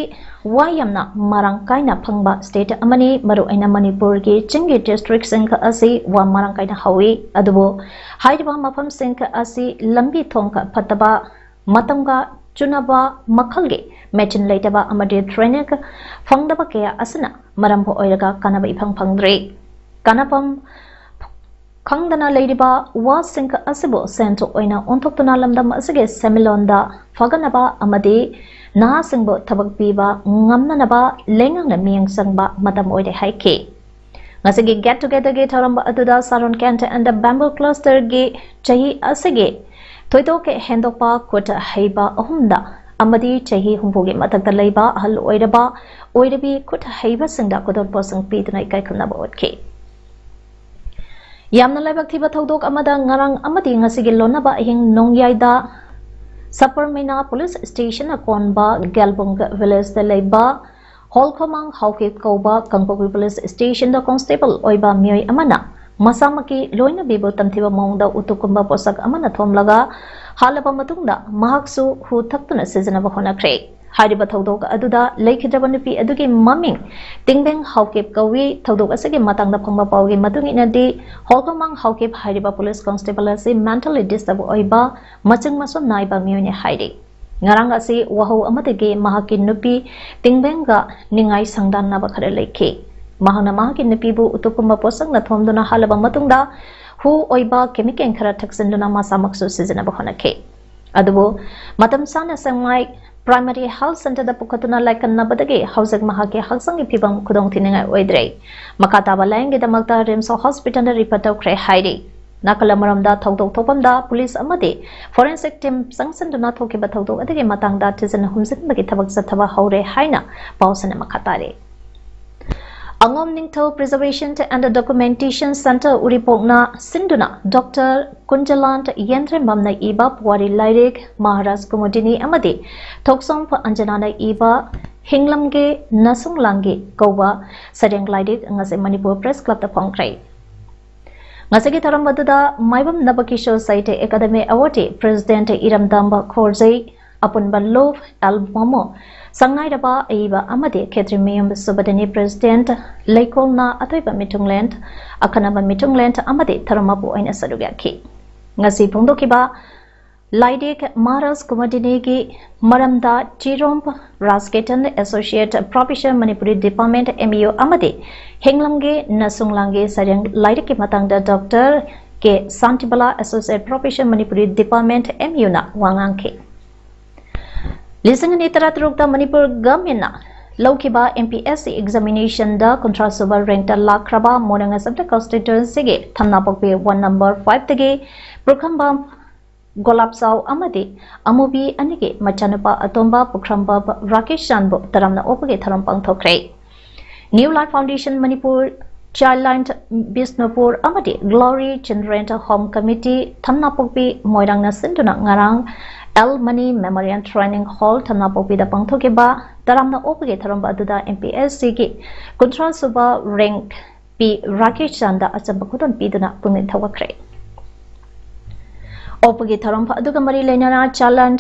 ꯋꯥ ꯌꯥꯝꯅ ꯃꯔꯥꯡ ꯀꯥꯏꯅ ꯐꯪꯕ state ꯑꯃꯅꯤ꯫ ꯃꯔꯨꯑꯣꯏꯅ ꯃꯅꯤꯄꯨꯔꯒꯤ ꯆꯤꯡꯒꯤ district ꯁꯤꯡ ꯑꯁꯤ ꯋꯥ ꯃꯔꯥꯡ ꯀꯥꯏꯅ ꯍꯧꯏ꯫ ꯑꯗꯨꯕꯨ ꯍꯥꯏꯔꯤꯕ ꯃꯐꯝꯁꯤꯡ ꯑꯁꯤ ꯂꯝꯕꯤ ꯊꯣꯡ ꯐꯠꯇꯕ, ꯃꯇꯝꯒ ꯆꯨꯅꯕ ꯃꯈꯜꯒꯤ machine ꯂꯩꯇꯕ ꯑꯃꯗꯤ training ꯐꯪꯗꯕ ꯀꯌꯥ ꯑꯁꯤꯅ ꯃꯔꯝ ꯑꯣꯏꯔꯒ ꯀꯥꯟꯅꯕ ꯏꯐꯪ ꯐꯪꯗ꯭ꯔꯦ꯫ ꯀꯥꯟꯅꯐꯝ ꯈꯪꯗꯅ ꯂꯩꯔꯤꯕ ꯋꯥꯁꯤꯡ ꯑꯁꯤꯕꯨ ꯁꯦꯟꯊꯣꯛ ꯑꯣꯏꯅ ꯑꯣꯟꯊꯣꯛꯇꯨꯅ ꯂꯝꯗꯝ ꯑꯁꯤꯒꯤ ꯁꯦꯟꯃꯤꯠꯂꯣꯟꯗ ꯐꯒꯠꯅꯕ ꯑꯃꯗꯤ ꯅꯍꯥꯁꯤꯡꯕꯨ ꯊꯕꯛ ꯄꯤꯕ ꯉꯝꯅꯅꯕ ꯂꯩꯉꯥꯛꯅ ꯃꯤꯠꯌꯦꯡ ꯆꯪꯕ ꯃꯇꯝ ꯑꯣꯏꯔꯦ ꯍꯥꯏꯈꯤ꯫ ꯉꯁꯤꯒꯤ get together ꯒꯤ ꯊꯧꯔꯝ ꯑꯗꯨꯗ Saron Tent and Bamboo Cluster ꯒꯤ ꯆꯍꯤ ꯑꯁꯤꯒꯤ ꯊꯣꯏꯗꯣꯛ ꯍꯦꯟꯗꯣꯛꯄ ꯈꯨꯠ ꯍꯩꯕ ꯑꯍꯨꯝꯗ ꯑꯃꯗꯤ ꯆꯍꯤ ꯍꯨꯝꯐꯨꯒꯤ ꯃꯊꯛꯇ ꯂꯩꯕ ꯑꯍꯜ ꯑꯣꯏꯔꯕ ꯑꯣꯏꯔꯕꯤ ꯈꯨꯠ ꯍꯩꯕꯁꯤꯡꯗ ꯈꯨꯗꯣꯜ ꯄꯣꯠꯁꯤꯡ ꯄꯤꯗꯨꯅ ꯏꯀꯥꯏ ꯈꯨꯝꯅꯕ ꯎꯠꯈꯤ꯫ ꯌꯥꯝꯅ ꯂꯥꯏꯕꯛ ꯊꯤꯕ ꯊꯧꯗꯣꯛ ꯑꯃꯗ ꯉꯔꯥꯡ ꯑꯃꯗꯤ ꯉꯁꯤꯒꯤ ꯂꯣꯟꯅꯕ ꯑꯍꯤꯡ ꯅꯣꯡꯌꯥꯏꯗ ꯁꯄꯔꯃꯤꯅꯥ police station ꯅ ꯀꯣꯟꯕ ꯒꯦꯜꯕꯨꯡ village ꯇ ꯂꯩꯕ ꯍꯣꯜꯈꯣꯃꯥꯡ ꯍꯥꯎꯀꯤꯞ ꯀꯧꯕ ꯀꯥꯡꯄꯣꯛꯄꯤ police station ꯗ constable ꯑꯣꯏꯕ ꯃꯤꯑꯣꯏ ꯑꯃꯅ ꯃꯁꯥꯃꯛꯀꯤ ꯂꯣꯏꯅꯕꯤꯕꯨ ꯇꯝꯊꯤꯕ ꯃꯑꯣꯡꯗ ꯎꯇꯨꯀꯨꯝꯕ ꯄꯣꯠꯁꯛ ꯑꯃꯅ ꯊꯣꯝꯂꯒ ꯍꯥꯠꯂꯕ ꯃꯇꯨꯡꯗ ꯃꯍꯥꯛꯁꯨ ꯍꯨ ꯊꯛꯇꯨꯅ ꯁꯤꯖꯤꯟꯅꯕ ꯍꯣꯠꯅꯈ꯭ꯔꯦ꯫ ꯍꯥꯏꯔꯤꯕ ꯊꯧꯗꯣꯛ ꯑꯗꯨꯗ ꯂꯩꯈꯤꯗ꯭ꯔꯕ ꯅꯨꯄꯤ ꯑꯗꯨꯒꯤ ꯃꯃꯤꯡ ꯇꯤꯡꯕꯦꯡ ꯍꯥꯎꯀꯤꯞ ꯀꯧꯏ꯫ ꯊꯧꯗꯣꯛ ꯑꯁꯤꯒꯤ ꯃꯇꯥꯡꯗ ꯐꯪꯕ ꯄꯥꯎꯒꯤ ꯃꯇꯨꯡ ꯏꯟꯅꯗꯤ, ꯍꯣꯜꯀꯣꯃꯥꯡ ꯍꯥꯎꯀꯤꯞ ꯍꯥꯏꯔꯤꯕ police constable ꯑꯁꯤ mentally disturb ꯑꯣꯏꯕ, ꯃꯆꯤꯡ ꯃꯁꯨꯝ ꯅꯥꯏꯕ ꯃꯤꯑꯣꯏꯅꯤ ꯍꯥꯏꯔꯤ꯫ ꯉꯔꯥꯡ ꯑꯁꯤ ꯋꯥꯍꯧ ꯑꯃꯗꯒꯤ ꯃꯍꯥꯛꯀꯤ ꯅꯨꯄꯤ ꯇꯤꯡꯕꯦꯡꯒ ꯅꯤꯡꯉꯥꯏ ꯁꯪꯗꯥꯟꯅꯕ ꯈꯔ ꯂꯩꯈꯤ꯫ ꯃꯍꯥꯛꯅ ꯃꯍꯥꯛꯀꯤ ꯅꯨꯄꯤꯕꯨ ꯎꯇꯨꯞꯀꯨꯝꯕ ꯄꯣꯠꯁꯛꯅ ꯊꯣꯝꯗꯨꯅ ꯍꯥꯠꯂꯕ ꯃꯇꯨꯡꯗ ꯍꯨ ꯑꯣꯏꯕ ꯀꯦꯃꯤꯀꯦꯜ ꯈꯔ ꯊꯛꯆꯤꯟꯗꯨꯅ ꯃꯁꯥꯃꯛꯁꯨ ꯁꯤꯖꯤꯟꯅꯕ ꯍꯣꯠꯅꯈꯤ꯫ ꯑꯗꯨꯕꯨ ꯃꯇꯝ ꯆꯥꯅ ꯁꯦꯡꯃꯥꯏ Primary Health Centreꯗ ꯄꯨꯈꯠꯇꯨꯅ ꯂꯥꯏꯀꯠꯅꯕꯗꯒꯤ ꯍꯧꯖꯤꯛ ꯃꯍꯥꯛꯀꯤ ꯍꯛꯆꯥꯡꯒꯤ ꯐꯤꯕꯝ ꯈꯨꯗꯣꯡꯊꯤꯅꯤꯡꯉꯥꯏ ꯑꯣꯏꯗ꯭ꯔꯦ꯫ ꯃꯈꯥ ꯇꯥꯕ ꯂꯥꯌꯦꯡꯒꯤꯗꯃꯛꯇ RIMS Hospitalꯗ refer ꯇꯧꯈ꯭ꯔꯦ ꯍꯥꯏꯔꯤ꯫ ꯅꯥꯀꯜ ꯑꯃꯔꯣꯝꯗ ꯊꯧꯗꯣꯛ ꯊꯣꯛꯐꯝꯗ ꯄꯨꯂꯤꯁ ꯑꯃꯗꯤ forensic team ꯆꯪꯁꯤꯟꯗꯨꯅ ꯊꯣꯛꯈꯤꯕ ꯊꯧꯗꯣꯛ ꯑꯗꯨꯒꯤ ꯃꯇꯥꯡꯗ ꯊꯤꯖꯤꯟ ꯍꯨꯝꯖꯤꯟꯕꯒꯤ ꯊꯕꯛ ꯆꯠꯊꯕ ꯍꯧꯔꯦ ꯍꯥꯏꯅ ꯄꯥꯎꯁꯤꯅ ꯃꯈꯥ ꯇꯥꯔꯤ꯫ ꯑꯉꯣꯝ ꯅꯤꯡꯊꯧ Preservation and Documentation Centre ꯎꯔꯤꯄꯣꯛꯅ ꯁꯤꯟꯗꯨꯅ ꯗꯣꯛꯇꯔ ꯀꯨꯟꯖꯂꯥꯟ ꯌꯦꯟꯗ꯭ꯔꯦꯝꯕꯝꯅ ꯏꯕ ꯄꯨꯋꯥꯔꯤ ꯂꯥꯏꯔꯤꯛ ꯃꯍꯥꯔꯥꯖ ꯀꯨꯃꯨꯗꯤꯅꯤ ꯑꯃꯗꯤ ꯊꯣꯛꯆꯣꯝ ꯑꯟꯖꯅꯥꯅ ꯏꯕ ꯍꯤꯡꯂꯝꯒꯦ ꯅꯁꯨꯡꯂꯥꯡꯒꯦ ꯀꯧꯕ ꯁꯩꯔꯦꯡ ꯂꯥꯏꯔꯤꯛ ꯉꯁꯤ ꯃꯅꯤꯄꯨꯔ Press Clubꯇ ꯐꯣꯡꯈ꯭ꯔꯦ꯫ ꯉꯁꯤꯒꯤ ꯊꯧꯔꯝ ꯑꯗꯨꯗ ꯃꯥꯏꯕꯝ ꯅꯕꯀꯤꯁꯣꯔ ꯁꯥꯍꯤꯇ꯭ꯌ ꯑꯦꯀꯥꯗꯃꯤ Awardee President ꯏꯔꯝꯗꯥꯝꯕ ꯈꯣꯔꯖꯩ, ꯑꯄꯨꯟꯕ ꯂꯨꯞ ꯑꯦꯜ ꯃꯣꯃꯣ, ꯁꯪꯉꯥꯏꯔꯕ ꯑꯏꯕ ꯑꯃꯗꯤ ꯈꯦꯇ꯭ꯔꯤꯃꯌꯨꯝ ꯁꯨꯕꯗꯅꯤ President ꯂꯩꯀꯣꯜꯅ ꯑꯊꯣꯏꯕ ꯃꯤꯊꯨꯡꯂꯦꯟ, ꯑꯈꯟꯅꯕ ꯃꯤꯊꯨꯡꯂꯦꯟ ꯑꯃꯗꯤ ꯊꯧꯔꯝ ꯃꯄꯨ ꯑꯣꯏꯅ ꯁꯔꯨꯛ ꯌꯥꯈꯤ꯫ ꯉꯁꯤ ꯐꯣꯡꯗꯣꯛꯈꯤꯕ ꯂꯥꯏꯔꯤꯛ ꯃꯍꯥꯔꯥꯖ ꯀꯨꯃꯨꯗꯤꯅꯤꯒꯤ ꯃꯔꯝꯗ ꯆꯤꯔꯣꯝ ꯔꯥꯖꯀꯦꯇꯟ, Associate Professor, Manipuri Department, M U, ꯑꯃꯗꯤ ꯍꯤꯡꯂꯝꯒꯦ ꯅꯁꯨꯡꯂꯥꯡꯒꯦ ꯁꯩꯔꯦꯡ ꯂꯥꯏꯔꯤꯛꯀꯤ ꯃꯇꯥꯡꯗ ꯗꯣꯛꯇꯔ ꯀꯦ Shantibala, Associate Professor, Manipuri Department, M Uꯅ ꯋꯥ ꯉꯥꯡꯈꯤ꯫ ꯂꯤꯁꯤꯡ ꯑꯅꯤ ꯇꯔꯥꯇꯔꯨꯛꯇ ꯃꯅꯤꯄꯨꯔ Governmentꯅ ꯂꯧꯈꯤꯕ M P S C examinationꯗ ꯀꯨꯟꯊ꯭ꯔꯥ ꯁꯨꯕ rankꯇ ꯂꯥꯛꯈ꯭ꯔꯕ ꯃꯣꯏꯔꯥꯡ Assembly Constituencyꯒꯤ ꯊꯝꯅꯥꯄꯣꯛꯄꯤ Ward number fiveꯇꯒꯤ ꯄꯨꯈ꯭ꯔꯝꯕꯝ ꯒꯣꯂꯥꯞꯆꯥꯎ ꯑꯃꯗꯤ ꯑꯃꯨꯕꯤ ꯑꯅꯤꯒꯤ ꯃꯆꯥꯅꯨꯄꯥ ꯑꯇꯣꯝꯕ ꯄꯨꯈ꯭ꯔꯝꯕꯝ ꯔꯥꯀꯦꯁ ꯆꯥꯟꯕꯨ ꯇꯔꯥꯝꯅ ꯑꯣꯛꯄꯒꯤ ꯊꯧꯔꯝ ꯄꯥꯡꯊꯣꯛꯈ꯭ꯔꯦ꯫ New Life Foundation Manipur, Childline Bishnupur ꯑꯃꯗꯤ Glory Children Home Committee ꯊꯝꯅꯥꯄꯣꯛꯄꯤ ꯃꯣꯏꯔꯥꯡꯅ ꯁꯤꯟꯗꯨꯅ ꯉꯔꯥꯡ L Mani Memorial Training Hall ꯊꯝꯅꯥꯄꯣꯛꯄꯤꯗ ꯄꯥꯡꯊꯣꯛꯈꯤꯕ ꯇꯔꯥꯝꯅ ꯑꯣꯛꯄꯒꯤ ꯊꯧꯔꯝ ꯑꯗꯨꯗ M P S Cꯒꯤ ꯀꯨꯟꯊ꯭ꯔꯥ ꯁꯨꯕ rank ꯄꯤ ꯔꯥꯀꯦꯁ ꯆꯥꯟꯗ ꯑꯆꯝꯕ ꯈꯨꯗꯣꯜ ꯄꯤꯗꯨꯅ ꯄꯨꯛꯅꯤꯡ ꯊꯧꯒꯠꯈ꯭ꯔꯦ꯫ ꯑꯣꯛꯄꯒꯤ ꯊꯧꯔꯝ ꯑꯗꯨꯒ ꯃꯔꯤ ꯂꯩꯅꯅ Childline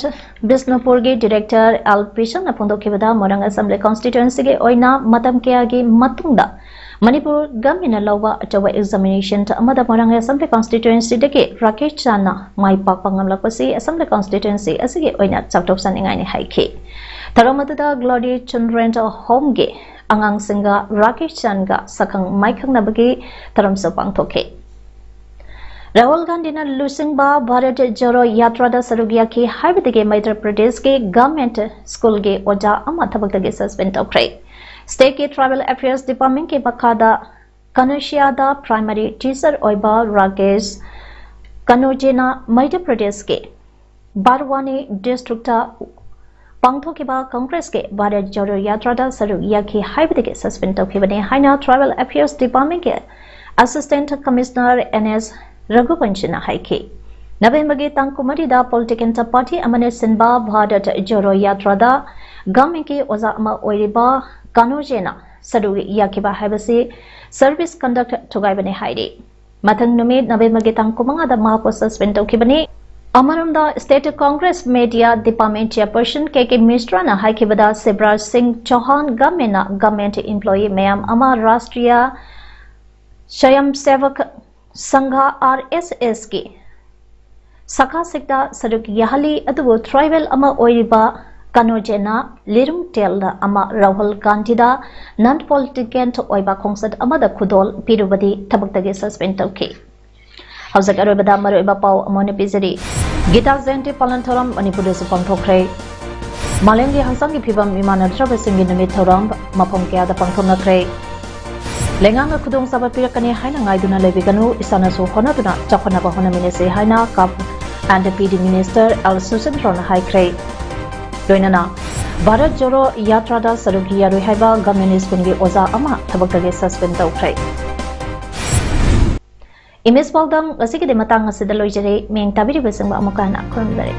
ꯕꯤꯁꯅꯨꯄꯨꯔꯒꯤ Director ꯑꯦꯜ ꯄꯤꯁꯪꯅ ꯐꯣꯡꯗꯣꯛꯈꯤꯕꯗ, ꯃꯣꯏꯔꯥꯡ Assembly Constituencyꯒꯤ ꯑꯣꯏꯅ ꯃꯇꯝ ꯀꯌꯥꯒꯤ ꯃꯇꯨꯡꯗ ꯃꯅꯤꯄꯨꯔ ꯒꯃꯦꯟꯅ ꯂꯧꯕ ꯑꯆꯧꯕ examination ꯑꯃꯗ ꯃꯣꯏꯔꯥꯡ Assembly Constituency ꯗꯒꯤ ꯔꯥꯀꯦꯁ ꯆꯥꯟꯅ ꯃꯥꯏ ꯄꯥꯛꯄ ꯉꯝꯂꯛꯄꯁꯤ Assembly Constituency ꯑꯁꯤꯒꯤ ꯑꯣꯏꯅ ꯆꯥꯎꯊꯣꯛꯆꯅꯤꯡꯉꯥꯏꯅꯤ ꯍꯥꯏꯈꯤ꯫ ꯊꯧꯔꯝ ꯑꯗꯨꯗ Glory Children Home ꯒꯤ ꯑꯉꯥꯡꯁꯤꯡꯒ ꯔꯥꯀꯦꯁ ꯆꯥꯟꯒ ꯁꯛꯈꯪ ꯃꯥꯏꯈꯪꯅꯕꯒꯤ ꯊꯧꯔꯝꯁꯨ ꯄꯥꯡꯊꯣꯛꯈꯤ꯫ ꯔꯥꯍꯨꯜ ꯒꯥꯟꯙꯤꯅ ꯂꯨꯆꯤꯡꯕ ꯚꯥꯔꯠ ꯖꯣꯔꯣ ꯌꯥꯇ꯭ꯔꯥꯗ ꯁꯔꯨꯛ ꯌꯥꯈꯤ ꯍꯥꯏꯕꯗꯒꯤ ꯃꯩꯙ꯭ꯌ ꯄ꯭ꯔꯗꯦꯁꯀꯤ government school ꯒꯤ ꯑꯣꯖꯥ ꯑꯃ ꯊꯕꯛꯇꯒꯤ suspend ꯇꯧꯈ꯭ꯔꯦ꯫ State ꯀꯤ Tribal Affairs Department ꯀꯤ ꯃꯈꯥꯗ ꯀꯅꯣꯁꯤꯌꯥꯗ primary teacher ꯑꯣꯏꯕ ꯔꯥꯀꯦꯁ ꯀꯅꯣꯖꯦꯅ ꯃꯩꯙ꯭ꯌ ꯄ꯭ꯔꯗꯦꯁꯀꯤ ꯕꯥꯔꯋꯥꯅꯤ district ꯇ ꯄꯥꯡꯊꯣꯛꯈꯤꯕ Congress ꯀꯤ ꯚꯥꯔꯠ ꯖꯣꯔꯣ ꯌꯥꯇ꯭ꯔꯥꯗ ꯁꯔꯨꯛ ꯌꯥꯈꯤ ꯍꯥꯏꯕꯗꯒꯤ suspend ꯇꯧꯈꯤꯕꯅꯤ ꯍꯥꯏꯅ Tribal Affairs Department ꯀꯤ Assistant Commissioner N S ꯔꯘꯨꯕꯟꯁꯤꯅ ꯍꯥꯏꯈꯤ꯫ ꯅꯕꯦꯝꯕꯔꯒꯤ ꯇꯥꯡ ꯀꯨꯟꯃꯔꯤꯗ political party ꯑꯃꯅ ꯁꯤꯟꯕ ꯚꯥꯔꯠ ꯖꯣꯔꯣ ꯌꯥꯇ꯭ꯔꯥꯗ government ꯀꯤ ꯑꯣꯖꯥ ꯑꯃ ꯑꯣꯏꯔꯤꯕ ꯀꯅꯣꯖꯦꯅ ꯁꯔꯨꯛ ꯌꯥꯈꯤꯕ ꯍꯥꯏꯕꯁꯤ service conduct ꯊꯨꯒꯥꯏꯕꯅꯤ ꯍꯥꯏꯔꯤ꯫ ꯃꯊꯪ ꯅꯨꯃꯤꯠ ꯅꯕꯦꯝꯕꯔꯒꯤ ꯇꯥꯡ ꯀꯨꯟꯃꯉꯥꯗ ꯃꯍꯥꯛꯄꯨ suspend ꯇꯧꯈꯤꯕꯅꯤ꯫ ꯑꯃꯔꯣꯝꯗ, State Congress Media Department Chairperson K K Mishra ꯅ ꯍꯥꯏꯈꯤꯕꯗ, ꯁꯤꯕꯔꯥꯖ ꯁꯤꯡ ꯆꯧꯍꯥꯟ government ꯅ government employee ꯃꯌꯥꯝ ꯑꯃ ꯔꯥꯁꯇ꯭ꯔꯤꯌꯥ ꯁ꯭ꯋꯌꯝꯁꯦꯋꯛ ꯁꯪꯘ, R S S ꯀꯤ ꯁꯈꯥꯁꯤꯛꯇ ꯁꯔꯨꯛ ꯌꯥꯍꯜꯂꯤ, ꯑꯗꯨꯕꯨ tribal ꯑꯃ ꯑꯣꯏꯔꯤꯕ ꯀꯅꯣꯖꯦꯅ ꯂꯤꯔꯨꯡ ꯇꯦꯜꯗ ꯑꯃ ꯔꯥꯍꯨꯜ ꯒꯥꯟꯙꯤꯗ non political ꯑꯣꯏꯕ ꯈꯣꯡꯆꯠ ꯑꯃꯗ ꯈꯨꯗꯣꯜ ꯄꯤꯔꯨꯕꯗꯤ ꯊꯕꯛꯇꯒꯤ suspend ꯇꯧꯈꯤ꯫ ꯍꯧꯖꯤꯛ ꯑꯔꯣꯏꯕꯗ ꯃꯔꯨꯑꯣꯏꯕ ꯄꯥꯎ ꯑꯃ ꯑꯣꯏꯅ ꯄꯤꯖꯔꯤ꯫ ꯒꯤꯇꯥ ꯖꯌꯟꯇꯤ ꯄꯥꯂꯟ ꯊꯧꯔꯝ ꯃꯅꯤꯄꯨꯔꯗꯁꯨ ꯄꯥꯡꯊꯣꯛꯈ꯭ꯔꯦ꯫ ꯃꯥꯂꯦꯝꯒꯤ ꯍꯛꯆꯥꯡꯒꯤ ꯐꯤꯕꯝ ꯃꯤꯃꯥꯟꯅꯗ꯭ꯔꯕꯁꯤꯡꯒꯤ ꯅꯨꯃꯤꯠ ꯊꯧꯔꯝ ꯃꯐꯝ ꯀꯌꯥꯗ ꯄꯥꯡꯊꯣꯛꯅꯈ꯭ꯔꯦ꯫ ꯂꯩꯉꯥꯛꯅ ꯈꯨꯗꯣꯡꯆꯥꯕ ꯄꯤꯔꯛꯀꯅꯤ ꯍꯥꯏꯅ ꯉꯥꯏꯗꯨꯅ ꯂꯩꯕꯤꯒꯅꯨ, ꯏꯁꯥꯅꯁꯨ ꯍꯣꯠꯅꯗꯨꯅ ꯆꯥꯎꯈꯠꯅꯕ ꯍꯣꯠꯅꯃꯤꯟꯅꯁꯤ ꯍꯥꯏꯅ CAF and P D Minister L ꯁꯨꯁꯤꯟꯗ꯭ꯔꯣꯅ ꯍꯥꯏꯈ꯭ꯔꯦ꯫ ꯂꯣꯏꯅꯅ ꯚꯥꯔꯠ ꯖꯣꯔꯣ ꯌꯥꯇ꯭ꯔꯥꯗ ꯁꯔꯨꯛ ꯌꯥꯔꯣꯏ ꯍꯥꯏꯕ government school ꯒꯤ ꯑꯣꯖꯥ ꯑꯃ ꯊꯕꯛꯇꯒꯤ suspend ꯇꯧꯈ꯭ꯔꯦ꯫ Image ꯄꯥꯎꯗꯝ ꯉꯁꯤꯒꯤꯗꯤ ꯃꯇꯥꯡ ꯑꯁꯤꯗ ꯂꯣꯏꯖꯔꯦ꯫ ꯃꯤꯠꯌꯦꯡ ꯇꯥꯕꯤꯔꯤꯕꯁꯤꯡꯕꯨ ꯑꯃꯨꯛꯀ ꯍꯟꯅ ꯈꯨꯔꯨꯝꯖꯔꯤ꯫